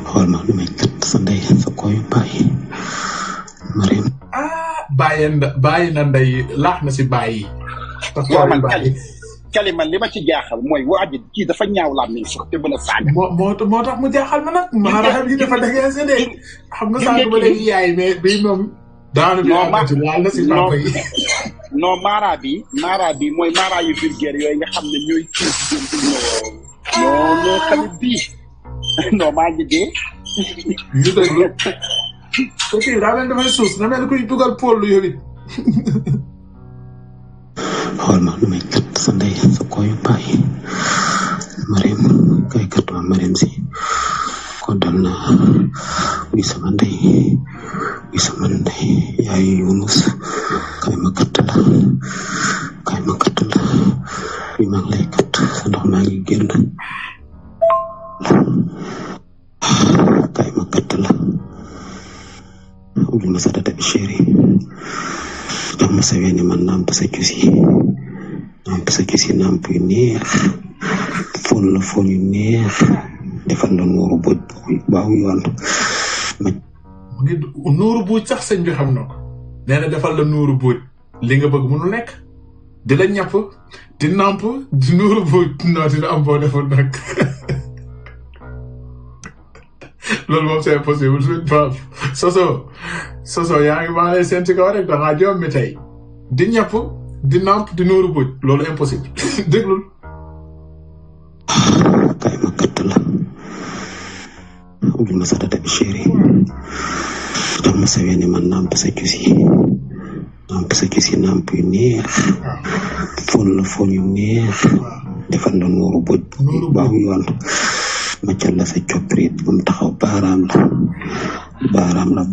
xool ma lu may kat sa ndey sa koyu bàyyi Mariam bàyyi na ndey laax na si bàyyi waaw man Kali man li ma ci jaaxal mooy waa ji kii dafa ñaaw laa mel sax te mën a saaga. moo tax mu jaaxal ma nag. maanaam yi dafa dëgër sa de. xam nga saaga ba léegi yaay mais bii moom. daanu bi am na ci laal na si papa yi. non Mara bi mooy Mara yu vulgaire yooyu nga xam ne ñooy kii non tamit bii non maa ngi dee. ñu déglu. ok daa leen dafay suus na mel ni kuy dugal pool lu yëwit. xool ma lu may kat sa ndey sa koyu bàyyi Mariam kay kat ma Mariam si ko dal na wi sama ndey yaayu Yunus kay ma kat la wi maa ngi lay kat sa ndox maa ngi génn kay ma kat la ubbi ma sa data bi chéri jox ma sa weeni man namp sa cusi namp yu neex fon la fon yu neex defal la nuuru buuj baaw yoon mu ngi nuuru buuj sax sëñ bi xam na ko nee na defal la nuuru buuj li nga bëgg mënu nekk di la ñàpp di namp di nuuru buuj non dina am boo deful nag loolu moom c'est impossible suñ pap soso yaa ngi maa lay seen ci kaw rek dangaa joom mi tey di ñàpp di namp di nuuru buuj loolu impossible déglul kay ma katt la ubbi ma sa data bi chéri jox ma sa weeni man namp sa cusi namp yu neex fon la fon yu neex defal la nuuru buuj baaw yoon ma cal la sa coprit ba mu taxaw baaraam la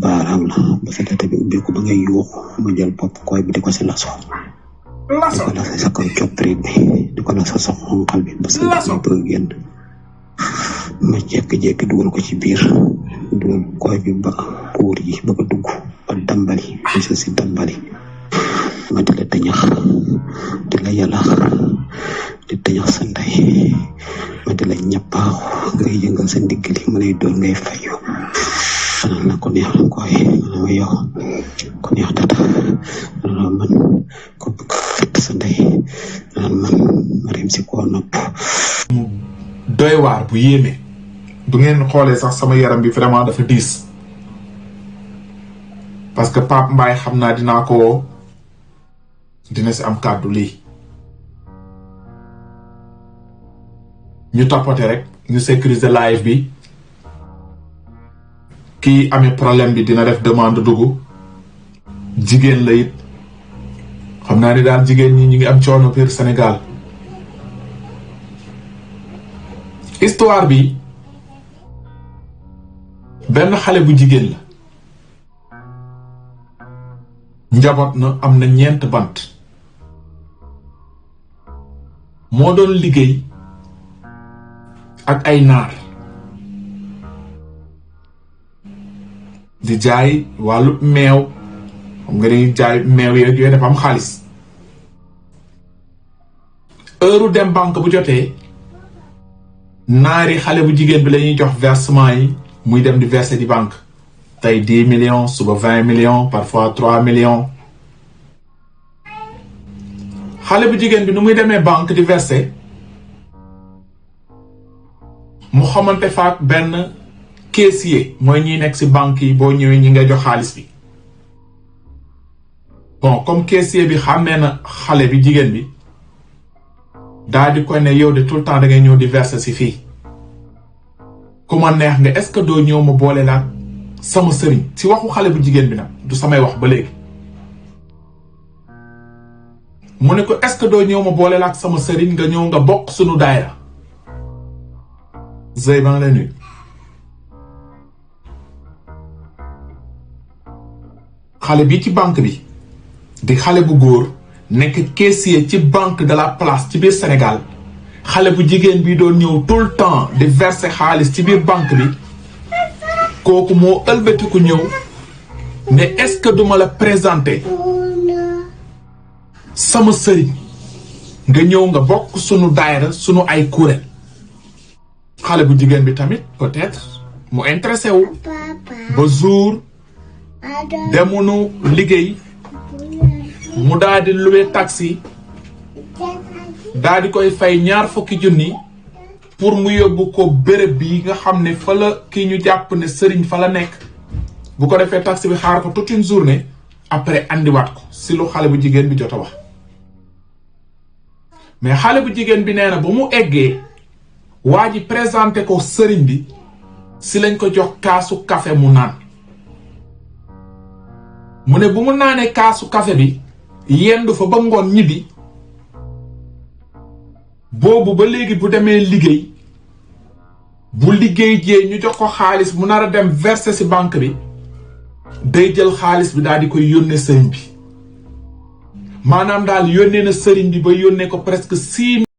ba sa data bi ubbi ko ba ngay yuuxu ma jël bopp koy bi di ko si laso di ko la sa koy coprit bi di ko la sa xonqal bi ba sa bëgg génn ma jekki-jekki dugal ko ci biir dugal koy bi ba puur yi ba ko dugg ba dambali ma sa si dambali ma di la dañax di la yalax di dañax sa ndey ma di la ñappaaxu ngay yëngal sa ndigg li ma lay doon ngay fayu xanaa na ko neex na koy ma yow ko neex data xanaa man ko bëgg fett sa ndey xanaa man Mariam si koo nopp doy waar bu yéeme du ngeen xoolee sax sama yaram bi vraiment dafa diis parce que Pape Mbaye xam naa dina si am kàddu lii ñu tapote rek ñu sécuriser live bi kii amee problème bi dina def demande dugg jigéen la it xam naa ni daal jigéen ñi ñu ngi am coono biir Sénégal histoire bi benn xale bu jigéen la njaboot na am na 9 bant moo doon liggéey ak ay naar di jaay wàllu meew xam nga dañuy jaay meew yooyu dafa am xaalis heure dem banque bu jotee naari xale bu jigéen bi la ñuy jox versement yi muy dem di verser di banque tey 10 millions suba 20 millions parfois 3 millions xale bu jigéen bi nu muy demee banque di verser mu xamante faak benn caissier mooy ñi nekk ci banque yi boo ñëwee ñi nga jox xaalis bi bon comme caissier bi xàmmee na xale bi jigéen bi daa di koy ne yow de tout le temps da ngay ñëw di verser ci fii ku ma neex nga est-ce que doo ñëw ma boole laa sama sëriñ ci waxu xale bu jigéen bi nag du samay wax ba léegi mu ne ko est-ce que doo ñëw ma boole laa sama sëriñ nga ñëw nga bokk sunu daayra Zey ba nga lay nuyu xale bi ci banque bi di xale bu góor nekk caissier ci banque de la place ci biir Sénégal xale bu jigéen bi doon ñëw tout le temps di verser xaalis ci biir banque bi kooku moo ëlbatiku ñëw ne est-ce que duma la présenter sama sëriñ nga ñëw nga bokk sunu daayra sunu ay kuréel xale bu jigéen bi tamit peut-être mu intéressé wu ba jour demunu liggéey mu daal di louer taxi daal di koy fay 20 junni pour mu yóbbu ko béréb bi nga xam ne fa la kii ñu jàpp ne sëriñ fa la nekk bu ko defee taxi bi xaar ko toute une journée après andiwaat ko si lu xale bu jigéen bi jot a wax mais xale bu jigéen bi nee na ba mu eggee waa ji présenté ko sëriñ bi si lañ ko jox kaasu café mu naan mu ne bu mu naanee kaasu café bi yendu fa ba ngoon ñibbi boobu ba léegi bu demee liggéey bu liggéey jee ñu jox ko xaalis mu nar a dem verser ci banque bi day jël xaalis bi daal di koy yónnee sëriñ bi maanaam daal yónnee na sëriñ bi ba yónnee ko presque 6